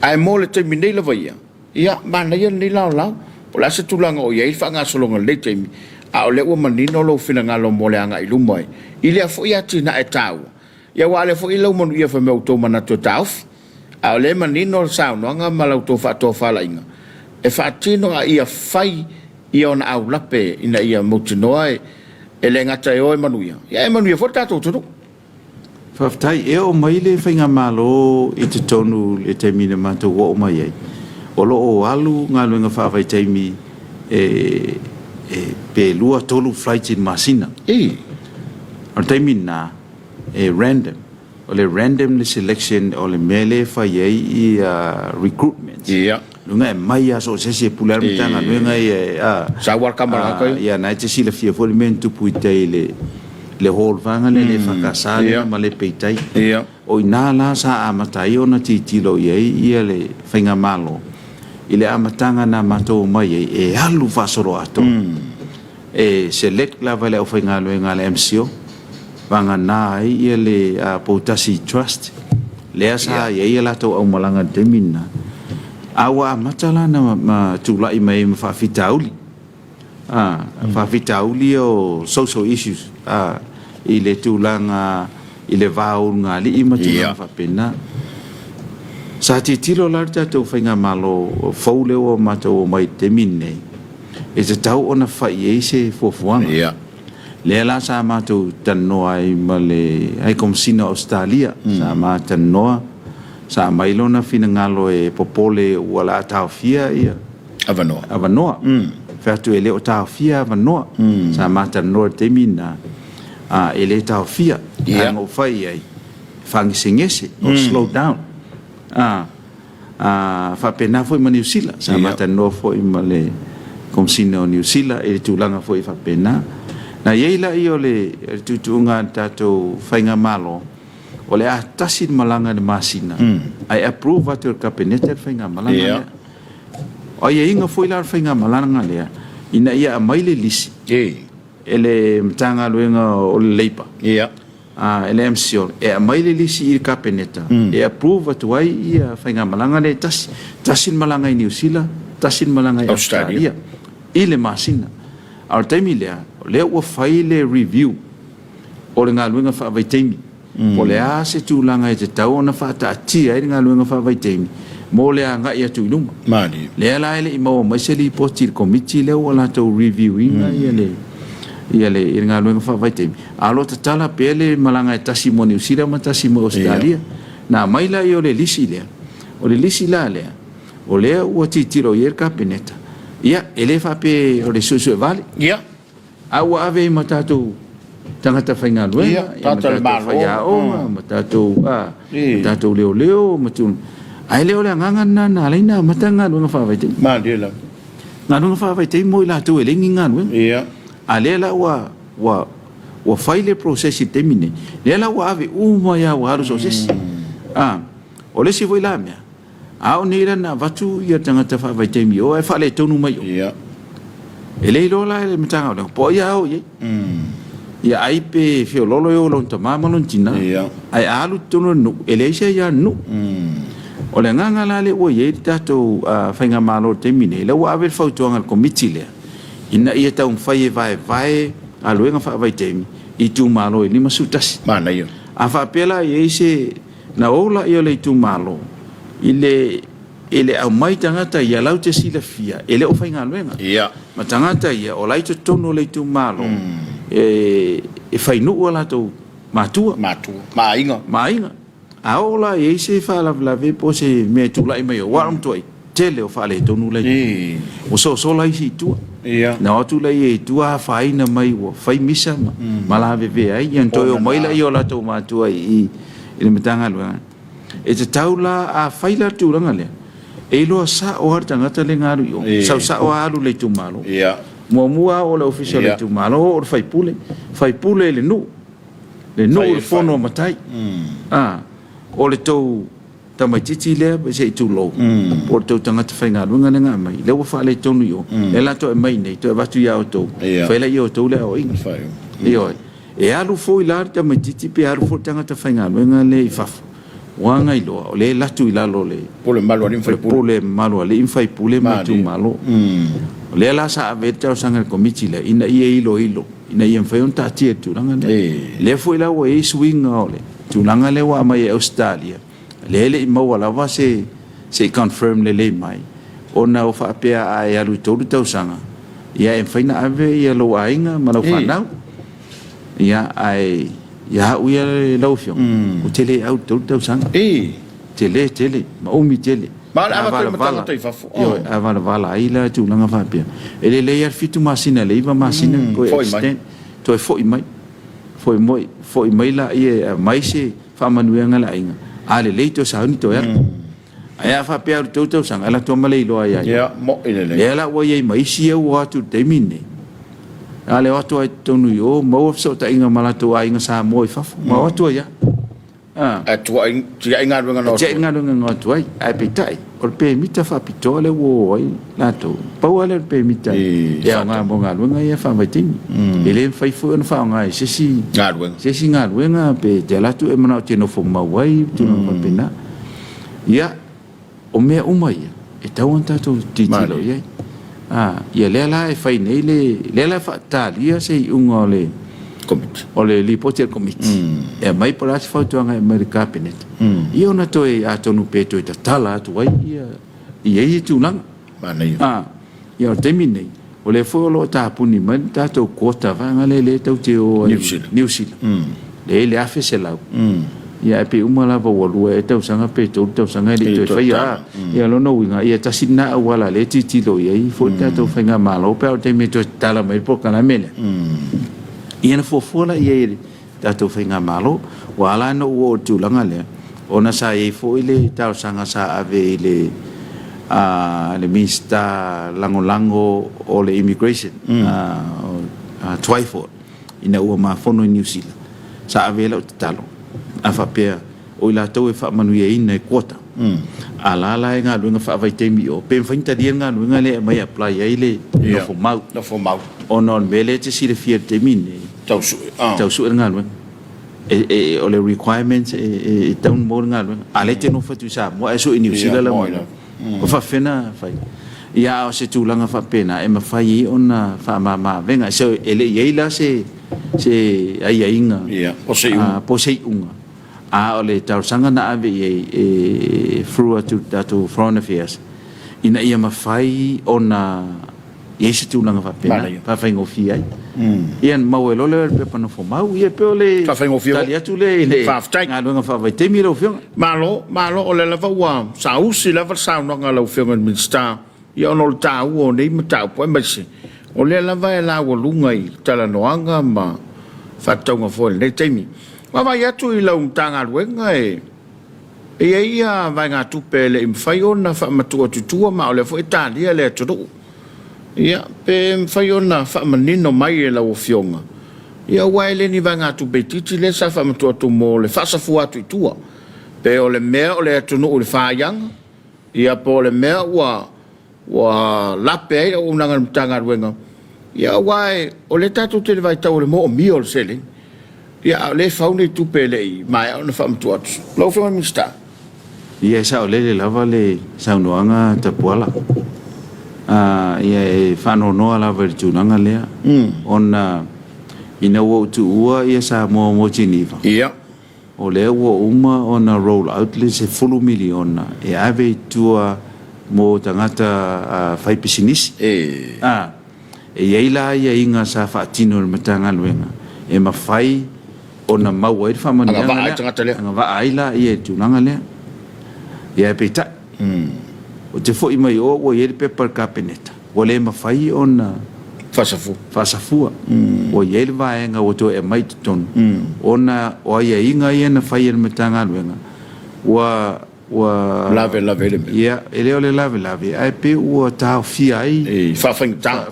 Ae mo le taimi nei lava ia, Ia, manaia lenei laolao. Po o le a se tulaga o i ai le faagasologa i lenei taimi, a o lea ua manino lou finagalo mo le agai i luma i lea foi atinae taua. Ia aua o lea foi e laumanuia fai mai ua outou manatu e taofi. A o lea e manino le saunoaga ma la outou faatofalaiga e faatino a ia fai ia ona aulape ina ia mautinoa e le gata e o e manuia, ia ae manuia foi le tatou atunuu. Faafetai. E oo mai le faigamalo i totonu i le taimi na matou oo mai ai, o lo o alu galuega faavaitaimi e, e pe 2, 3 flights i le masina. O le taimi lena, e random. O le random le selection o le mea lea e fai ai ia recruitments. Luga e mai lava so o se isi e pule lava le Matagaluega ia e, a. Sau lava le tama a, ia na e te silafia foi le mea na tupu i tai i le, le hall vaega lea, le EFKS lea ma le Peitai. O i ina la sa amata ai ona tilotilo i ai ia le Faigamalo i le amataga na matou omai ai e alu faasoloatoa. E select lava e le aufaigaluega a le MCIL, vagana ai ia le Poutasi Trust, lea sa i ai a latou aumalaga i le taimi lena, a ua amata la ona tulai mai ai ma faafitauli, faafitauli ia o social issues i le tulaga i le va o ulugalii ma tulaga faapena. Sa tilotilo la le tatou faigamalo fou lea ua matou omai i le taimi lenei, e tatau ona fai i ai se fuafuaga. Ia. Lea la sa matou talanoa ai ma le High Komesina o Ausetalia, sa ma talanoa, sa aumai lona finagalo e popole ua la taofia ia Avanoa. Avanoa. Fai atu e le o taofia avanoa. Sa ma talanoa i le taimi lena, a, e le taofia. Ae na ou fai i ai, faagesegese, or slow down. A. Ā, faapena foi ma Niu Sila, sa matalanoa foi ma le Komesina o Niu Sila i le tulaga foi faapena. Na i ai laia o le tuutuuga a le tatou Faigamalo, o le a tasi le malaga i le masina, ae approve atu e le Kapeneta le faigamalaga lea. O aiaiga foi la o le faigamalaga lea, ina ia aumai le lisi e le Matagaluega o le Labour, a le MCIL e aumai le lisi i le Kapeneta e approve atu ai ia faigamalaga lea e tasi. Tasi le malaga i Niu Sila, tasi le malaga i Ausetalia i le masina. A o le taimi lea, o lea ua fai le review o le galuega faavaitaimi, po o le a se tulaga e tatau ona faataatia ai le galuega faavaitaimi mo le agai atu i luma. Lea la e le i maua mai se lipoti i le Komiti lea ua latou review ina ia le galuega faavaitaimi. A o lo o tatala pea le malaga e tasi mo Niu Sila ma tasi mo Ausetalia. Na aumai lea o le lisi lea. O le lisi la lea, o lea ua tilotilo i ai le Kapeneta, ia, e le faapea o le suesue vale. A ua ave ai ma tatou tagata faigaluega, ia, ma tatou faiaoga, ma tatou, a, ma tatou leoleo, ma tulaga. Ae le o le agaga lena na ala ai ona amata le galuega faavaitaimi. Malie lava. Galuega faavaitaimi mo i latou e leai ni galuega. A lea la ua Ua ua fai le process i le taimi lenei, lea la ua ave uma ai lava ua alu so o se isi. A, o le isi foi la mea, a o nei la na avatu ia tagata faavaitaimi i o ae faaletonu mai o. E le iloa la e le Matagaluega po o ai a o i ai. Ia ai pe feololo e o i lona tama ma lona tina, ae a alu i totonu o le nuu, e leai se aia a le nuu. O le agaga la lea ua i ai le tatou Faigamalo i le taimi lenei, lea ua ave le fautuaga i le Komiti lea, ina ia taumafai e vaevae galuega faavaitaimi i itumalo e 51. Manaia. A faapea la e i ai se, na o laia o le itumalo i le i le aumai tagata ia latou te silafia e le o faigaluega. Ia. Ma tagata ia o la e i totonu o le itumalo e e fai nuu a latou matua. Matua. Ma aiga. Ma aiga. A oo la i ai se faalavelave po o se mea e tulai mai aua o le matuai tele o faaletonu la i ua sosola isi i tua. Na o atu laia i tua afaina mai ua fai misa ma, ma lavevea ai, ia ona toe omai laia o latou matua i i le Matagaluega. E tatau la, a fai la le tulaga lea, e iloa sao lava le tagata lea na alu i o, sau sao lava alu i le itumalo. Muamua oo i le ofisa o le itumalo, oo i le faipule, faipule i le nuu. Le nuu le fono a matai. A, o le tou tamaitiiti lea se i tulou, po o le tou tagata faigaluega lea na aumai, lea ua faaletonu i o, lea la toe aumai nei, toe avatu ia outou, fai laia e outou le aoaiga. Ioe. E alu foi la le tamaitiiti pe alu foi le tagata faigaluega lea i fafo, ua gailoa, o lea e latu i lalo o le pule mamalu a alii ma faipule. Pule mamalu a alii ma faipule ma itumalo. O lea la sa ave ai le talosaga i le Komiti lea, ina ia iloilo ina ia mafai ona taatia i le tulaga lea. Lea foi la ua i ai suiga o le tulaga lea ua aumai e Ausetalia, lea e le i maua lava se se i confirm lelei mai, ona ua faapea a e alu i 3 tausaga, ia e mafai ona ave ia lou aiga ma lau fanau. Ia, ae ia au ia lau Afioga, ou te le au i le 3 tausaga. Tele tele ma umi tele. Ma o le avatu ai ma tagata i fafo. Ioe, a valavala ai la tulaga faapea. E lelei lava le 7 masina i le 9 masina toe extend, toe foi mai. Foi mai, foi mai laia e aumai se faamanuiaga a le aiga, a lelei toe sauni toe alu. Ae a faapea o le tou tausaga, e alu atu lava ma le iloa ia ia. Ia, mo'i lelei. Lea la ua i ai ma isi ia ua o atu i le taimi lenei, a le o atu lava i totonu i o, maua fesootaiga ma latou aiga Samoa i fafo, ma o atu ai lava. A. Ae tuai, tiai galuega na o atu ai. Tiai galuega na o atu ai. Ae peitai, o le pemita faapitoa lea ua o ai latou, pau lava lea o le pemita e aoga mo galuega ia faavaitaimi. E le mafai foi ona faaaoga i se isi galuega, se isi galuega pe te alu atu e manao e te nofo mau ai, tulaga faapena. Ia, o mea uma ia, e tatau ona tatou tilotilo i ai. A, ia lea la e fai nei le, lea la e faatalia se iuga o le Komiti. O le lipoti a le Komiti e aumai po o le a se fautuaga e aumai i le Kapeneta, ia ona toe, atonu pe toe tatala atu ai ia, i ai ia tulaga. Manaia. A, ia o le taimi lenei, o lea foi o lo o tapuni mai le tatou quota vaega lea lea tatou te o ai Niu Sila. Niu Sila. Lea e i ai le 1100. Ia ae pei uma lava ua lua ea tausaga pe tolu tausaga e le i toe faia. Ia o lona uiga, ia tasi lena auala lea e tilotilo i ai foi le tatou faigamalo pe a oo i le taimi e toe tatala mai ai le polokalame lea. Ia ona fuafua lea i ai e le tatou faigamalo. Ua ala ona ou oo i le tulaga lea, ona sa i ai foi le talosaga sa ave i le le Minisita Lagolago o le Immigration, a Twyford, ina ua ma fono i Niu Sila, sa ave ai lau tatalo, a faapea o i latou e faamanuiaina i quota, a la la e galuega faavaitaimi i o, pe mafai ona talia le galuega lea e aumai e apply ai le nofo mau. Nofo mau. Ona o le mea lea e te silafia i le taimi lenei, Tau sue. Tau sue le galuega. E, o le requirements e tatau ona maua le galuega. A o lea e te nofo atu i Samoa ae sue i Niu Sila lau galuega. O faapefea ona fai? Ia, a o se tulaga faapena e mafai ai ona faamama avega. So, e le i i ai la se, se aiaiga po o se iuga. Po o se iuga. A o le talosaga na ave i ai e through atu i le tatou Foreign Affairs ina ia mafai ona i ai se tulaga faapena faafaigofie ai. Ia ona maua ai loa lea o le pepa nofo mau. Ia pei o le tali atu lea i le galuega faavaitaimi lau Afioga. Malo, malo, o lea lava ua saausi lava le saunoaga a lau Afioga i le Minisita, ia ona o le taua o nei mataupu, aemaise o lea lava e laualuga i talanoaga ma faatatauga foi i lenei taimi. Vaavaai atu i lau Matagaluega e E i ai ia vaegatupe e le i mafai ona faamatuu atu i tua ma o lea foi e talia le atunuu. Ia, pe mafai ona faamanino mai e lau Afioga, ia aua e le ni vaegatupe itiiti lea sa faamatuu atu mo le faasafua atu i tua. Pe o le mea o le atunuu i le faiaga, ia po o le mea ua ua lape ai le auaunaga a le Matagaluega, ia aua o lea tatou te i le vaitau o le moomia o le seleni, ia a o lea e fau nei tupe e le i maea ona faamatuu atu. Lau Afioga i le Minisita. Ia e saolele lava le saunoaga Tapuala. Ia e faanoanoa lava i le tulaga lea ona ina ua ou tuua ia Samoa mo Geneva, Ia. O lea ua uma ona roll out le $10 miliona e ave i tua mo tagata faipisinisi. A, e i ai la aiaiga sa faatino e le Matagaluega e mafai ona maua ai le faamanuiaga lea, agavaa ai laia i le tulaga lea. Ia ae peitai, ou te foi mai o ua i ai le pepa a le Kapeneta, ua le mafai ona faasafua. Ua i ai le vaega ua toe aumai i totonu ona o aiaiga ia na fai e le Matagaluega ua ua Lavelave ai le mea. Ia, e le o le lavelave, ae pei ua taofia ai I faafaigata.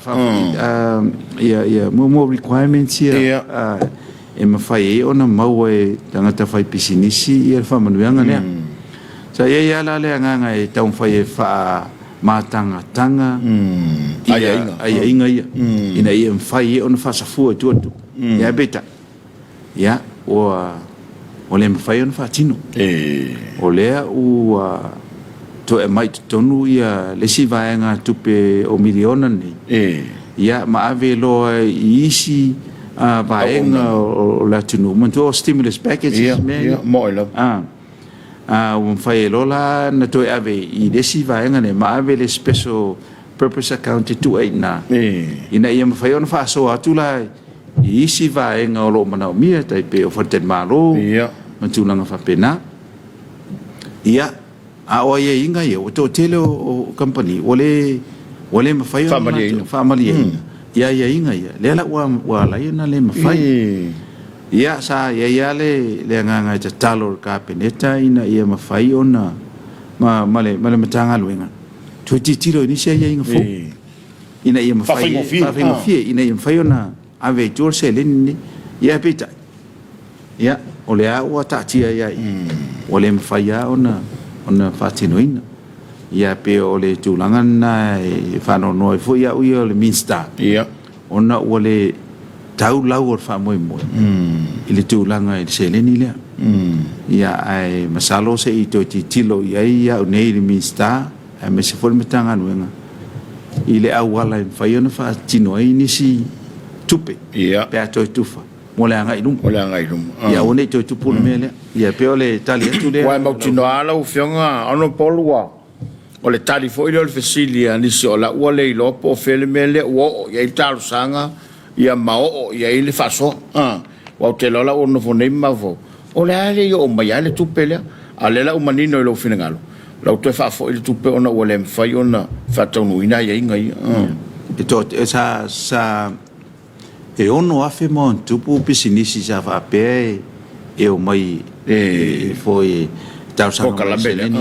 Ia, ia, mo requirements ia e mafai ai ona maua e tagata faipisinisi ia le faamanuiaga lea. Sa i ai lava la le agaga e taumafai e faamatagataga ia aiaiga ia ina ia mafai ai ona faasafua i tua le tupe. Ae peitai, ia, ua le mafai ona faatino. O lea ua toe aumai i totonu ia le isi vaega tupe o miliona nei, ia ma ave loa i isi vaega o le atunuu. Manatua o stimulus packages mea ia. Ua mafai ai loa la ona toe ave i le isi vaega lea ma ave le special purpose account e tuu ai i ina, ina ia mafai ona faasoa atu la i isi vaega o lo o manaomia, tai pei o faletalimalo ma tulaga faapena. Ia. A o aiaiga ia, ua toatele o kamupani ua le ua le mafai ona latou faamalieina i aiaiga ia, lea la ua ala ai ona le mafai. Ia, sa i ai lava le agaga e tatalo i le Kapeneta ina ia mafai ona ma le Matagaluega toe tilotilo i nisi aiaiga fou ina ia mafai, faafaigofie, ina ia mafai ona ave ai i tua le seleni lenei. Ia ae peitai, Ia, o lea ua taatia ai lava i i, ua le mafai lava ona faatinoina. Ia pei o le tulaga lena e faanoanoa ai foi au ia o le Minisita, ona ua le tau lau o le faamoemoe i le tulaga i le seleni lea. Ia, ae masalo se i toe tilotilo i ai au nei le Minisita aemaise foi le Matagaluega i le auala e mafai ona faatino ai nisi tupe pe a toe tufa. mo le agai i luma. Mo le agai i luma. Ia aua ne i toe tupu le mea lea. Ia pei o le tali atu lea. Ua e mautinoa lava lau Afioga Hon Paul ua o le tali foi lea o le fesili a nisi o la ua le iloa po o fea le mea lea ua oo i ai le talosaga ia ma oo i ai le faasoa. Aua ou te iloa la ua nofo nei ma mafaufau, o le a le i oo mai lava le tupe lea. A o lea la ua manino i lou finagalo, o la ua toe faafoi le tupe ona ua le mafai ona faataunuuina aiaiga ia. E sa sa E 6,000 ma ona tupu pisinisi sa faapea e omai e foi e talosaga mai i seleni,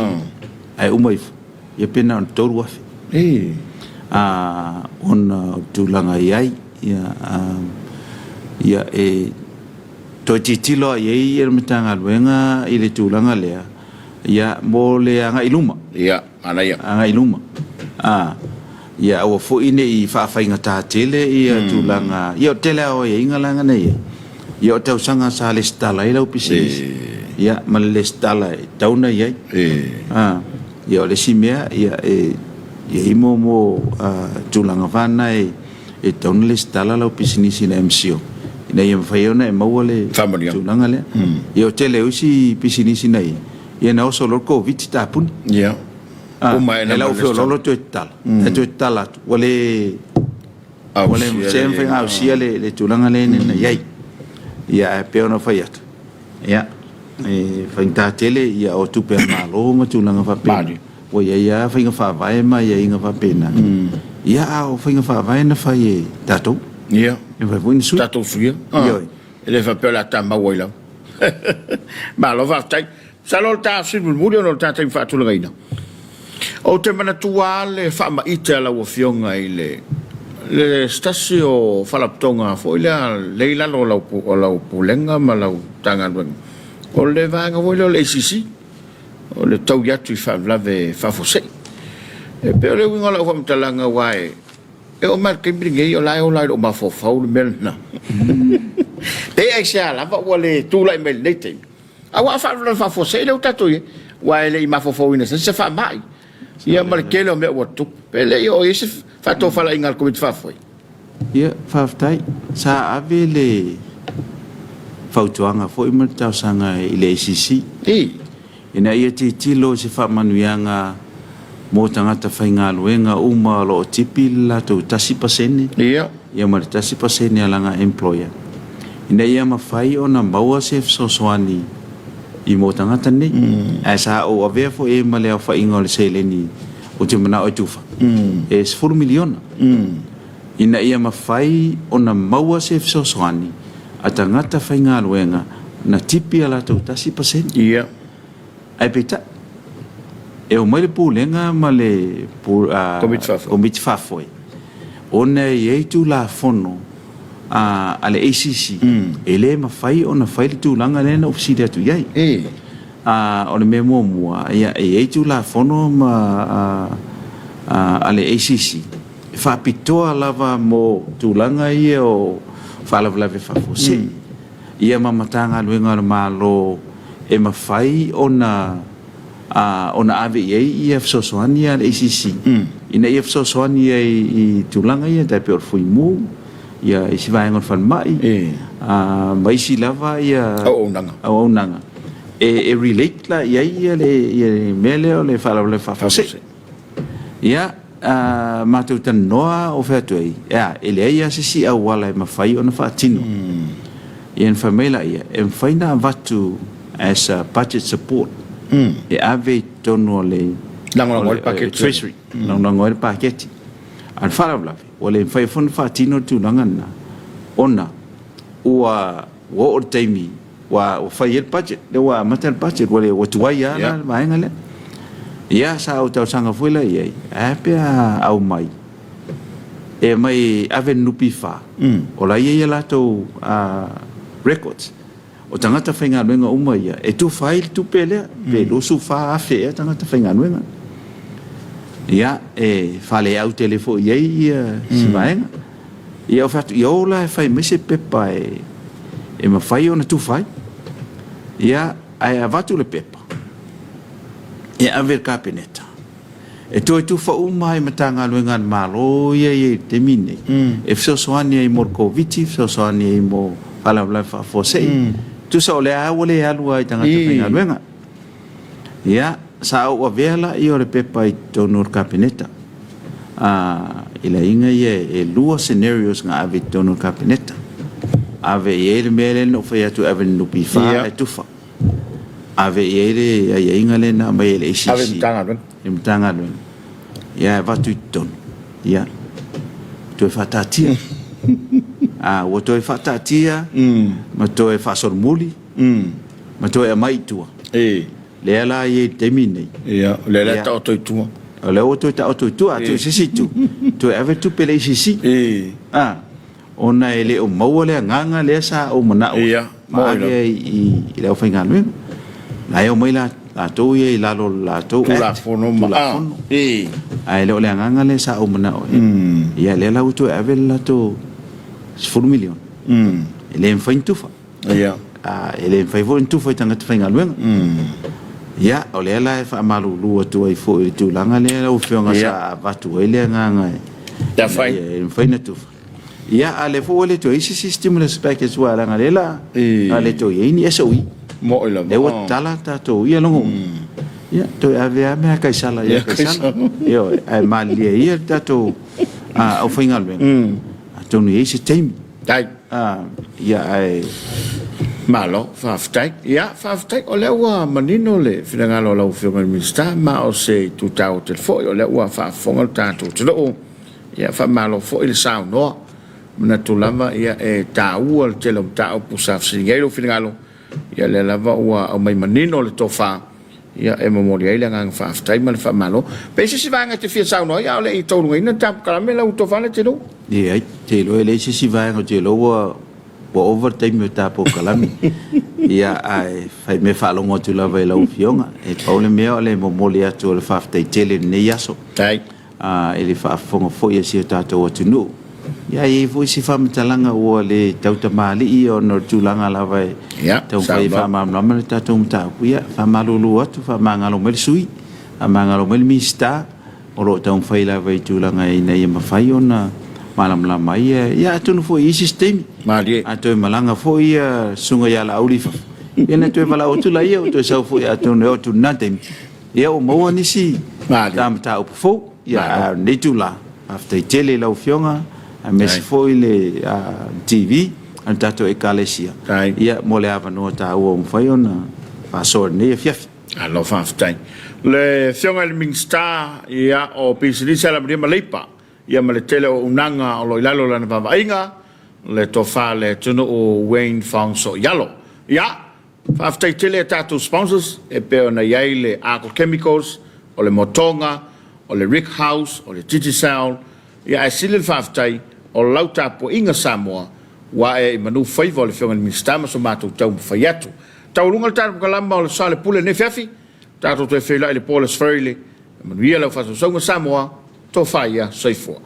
ae uma ifo, ia pe na o le 3,000. Ona o le tulaga e i ai, ia e toe tilotilo lava i ai le Matagaluega i le tulaga lea, ia mo le agai i luma. Ia, manaia. Agai i luma. A, ia aua foi ne i faafaigata tele ia tulaga. Ia o le tele lava o aiaiga la na i ai, ia o tausaga sa lesitala ai lau pisinisi, ia ma le lesitala e tatau ona i ai. A, ia o le isi mea, ia e i ai mo mo tulaga fa na e e tatau ona lesitala lau pisinisi i le MCIL ina ia mafai ona e maua le tulaga lea. Ia o le tele o isi pisinisi na i ai, Ia na oso loa le Koviti tapuni. Ia. Uma e lau feololo toe tatala. E toe tatala atu. Ua le ua le se mafai ona ausia le tulaga lea na i ai. Ia ae pei ona fai atu, ia e faigata tele ia o tupe a le Malo ma tulaga faapena. Ua i ai lava faiga faavae ma aiaiga faapena. Ia a o faiga faavae na fai e tatou. Ia. E mafai foi ona sui. Tatou suia. Ioe. E le faapea o le a ta mau ai lava. Malo faafetai. Masalo o le ta fesili mulimuli ona o le ta taimi faatulagaina. Ou te manatua lava le faamaite a lau Afioga i le le se tasi o faalapotopotoga foi lea lea i lalo o lau o lau Pulega ma lau Matagaluega, o le vaega foi lea o le ACC, o le taui atu i faalavelave faafuasei. E pei o le uiga o lau faamatalaga aua e E oo mai i le taimi lenei o la e ola i lou mafaufau le mea lena. Pe aisea lava ua le tulai mai i lenei taimi. Aua o faalavelave faafuasei lea ua tatou i ai, aua e le i mafaufauina se isi faamai. Ia ma le tele o mea ua tutupu. Pe le i oo i ai se faatofalaiga a le Komiti Faafoe? Ia, faafetai. Sa ave le fautuaga foi ma le talosaga i le ACC. Ina ia tilotilo i se faamanuiaga mo tagata faigaluega uma o lo o tipi le latou 1% ia ma le 1% a lana employer, ina ia mafai ona maua se fesoasoani i mo tagata nei. Ae sa ou avea foi i ai ma le aofaiga o le seleni ou te manao e tufa, e $10 miliona, ina ia mafai ona maua se fesoasoani a tagata faigaluega na tipi a latou 1%. Ae peitai, e omai le Pulega ma le Komiti Faafoe ona e i ai Tulafono a le ACC e le mafai ona fai le tulaga lea na ou fesili atu i ai. O le mea muamua, e i ai Tulafono a le ACC e faapitoa lava mo tulaga ia o faalavelave faafuasei, ia ma Matagaluega a le Malo e mafai ona ona ave i ai ia fesoasoani a le ACC ina ia fesoasoani ai i tulaga ia tai pei o le fuimu, ia isi vaega o le falemai, ma isi lava ia auaunaga, auaunaga e relate la i ai ia le mea lea o le faalavelave faafuasei. Ia, matou talanoa ou fai atu ai, e a, e leai lava se isi auala e mafai ona faatino. Ia ona fai mai laia, e mafai ona avatu as a budget support. e ave i totonu o le Lagolago ai le paketi. Treasury, lagolago ai le paketi. A o le faalavelave, ua le mafai foi ona faatino le tulaga lena ona ua oo le taimi ua fai ai le budget, lea ua amata le budget, ua le ua tuai lava la le vaega lea. Ia, sa ou talosaga foi la i ai, ae a pe a aumai e aumai e ave i le NPF, o la e i ai a latou records. O tagata faigaluega uma ia e tufa ai le tupe lea, pe 24,000 ea tagata faigaluega. Ia, e faaleau tele foi i ai ia si vaega. Ia, ou fai atu, ia o la e fai mai se pepa e mafai ona tufa ai. Ia, ae avatu le pepa e ave i le Kapeneta. E toe tufa uma lava i Matagaluega a le Malo ia e i ai i le taimi lenei, e fesoasoani ai mo le Koviti, fesoasoani ai mo faalavelave faafuasei. Tusa o lea lava ua le alu lava i tagata faigaluega. Ia, sa ou avea lea o le pepa i totonu o le Kapeneta i laina ia e lua scenarios na ave i totonu o le Kapeneta. Ave i ai le mea lea na ou fai atu e ave i le NPF ae tufa. Ave i ai le aiaiga lea na aumai e le ACC. Ave i le Matagaluega. I le Matagaluega. Ia, e avatu i totonu. Ia, toe faataatia. A ua toe faataatia ma toe faasolomuli ma toe aumai i tua. Lea la e i ai i le taimi lenei. Ia, o lea la e taoto i tua. O lea ua toe taoto i tua. Atu i se isi itu, toe ave le tupe i le ACC. Ona e le o maua le agaga lea sa ou manao ai ma ave ai i le aufaigaluega. La e omai latou ia i lalo o le latou Act, Tulafono ma Tulafono. Ae le o le agaga lea sa ou manao ai. Ia lea la ua toe ave le latou $10 miliona. E le mafai ona tufa. E le mafai foi ona tufa i tagata faigaluega. Ia, o lea la e faamalulu atu ai foi i le tulaga lea lau Afioga sa avatu ai le agaga e mafai ona tufa. Ia, a o lea foi ua le toe i ai se isi stimulus package aua leaga o lea o le a le toe i ai ni SOE. Moni lava. Lea ua tatala tatou, ia lona uiga, ia toe ave lava mea a Kaisala ia Kaisala. Ioe, ae malilie ia le tatou aufaigaluega, atonu e i ai se taimi. Ia, ae. Malo, faafetai. Ia, faafetai, o lea ua manino le finagalo o lau Afioga i le Minisita, ma o se itu taua tele foi, o lea ua faafofoga le tatou atunuu. Ia, faamalo foi le saunoa. Manatu lava, ia, e taua le tele o mataupu sa fesiligia ai lou finagalo, ia, o lea lava ua aumai manino le tofa, ia, e momoli ai le agaga faafetai ma le faamalo. Pe i ai se isi vaega e te fia saunoa ai, a o le i taualugaina le tatou polokalame lau tofa Leatinuu? Leai, te iloa e leai se isi vaega, ou te iloa ua ua ova le taimi o ta polokalame. Ia, ae fai mea faalogo atu lava i lau Afioga. E pau le mea o le momoli atu o le faafetai tele i lenei aso. I le faafofoga foi a si o tatou atunuu. Ia, e i ai foi si faamatalaga ua le tautamalii ona o le tulaga lava e taumafai e faamalamalama le tatou mataupu. Ia, faamalulu atu, faamagalo mai le sui usufono, faamagalo mai le Minisita, o lo o taumafai lava i tulaga ina ia mafai ona malamalama ai. Ia, atonu foi i isi taimi, a toe malaga foi le Susuga ia Laauli i fafo, ia ona toe valaau atu laia, ua toe sau foi atonu e oo atu i lena taimi, Ia ua maua nisi mataupu fou. Ia a o lenei itula, faafetai tele i lau Afioga aemaise foi le TV a le tatou Ekalesia ia mo le avanoa taua ua mafai ona faasoa i lenei afiafi. Malo faafetai. Le Afioga i le Minisita ia o Pisinisi, Alamanuia ma Leipa ia ma le tele o auaunaga o lo o i lalo o lana vaavaaiga, le Tofa le Atunuu Wayne Fong Soialo. Ia, Faafetai tele a tatou sponsors e pei ona i ai le Arco Chemicals, o le Motoga, o le Rick House, o le Digicel, ia ae sili le faafetai o lau tapuaiga Samoa ua ae i manu faiva o le Afioga i le Minisita ma so matou taumafai atu. Taualuga le tatou kalama o le Soalepule lenei afiafi, tatou toe feiloai i le po o le Aso Faraile, manuia lau faasausauga Samoa, tofa ia, soifua.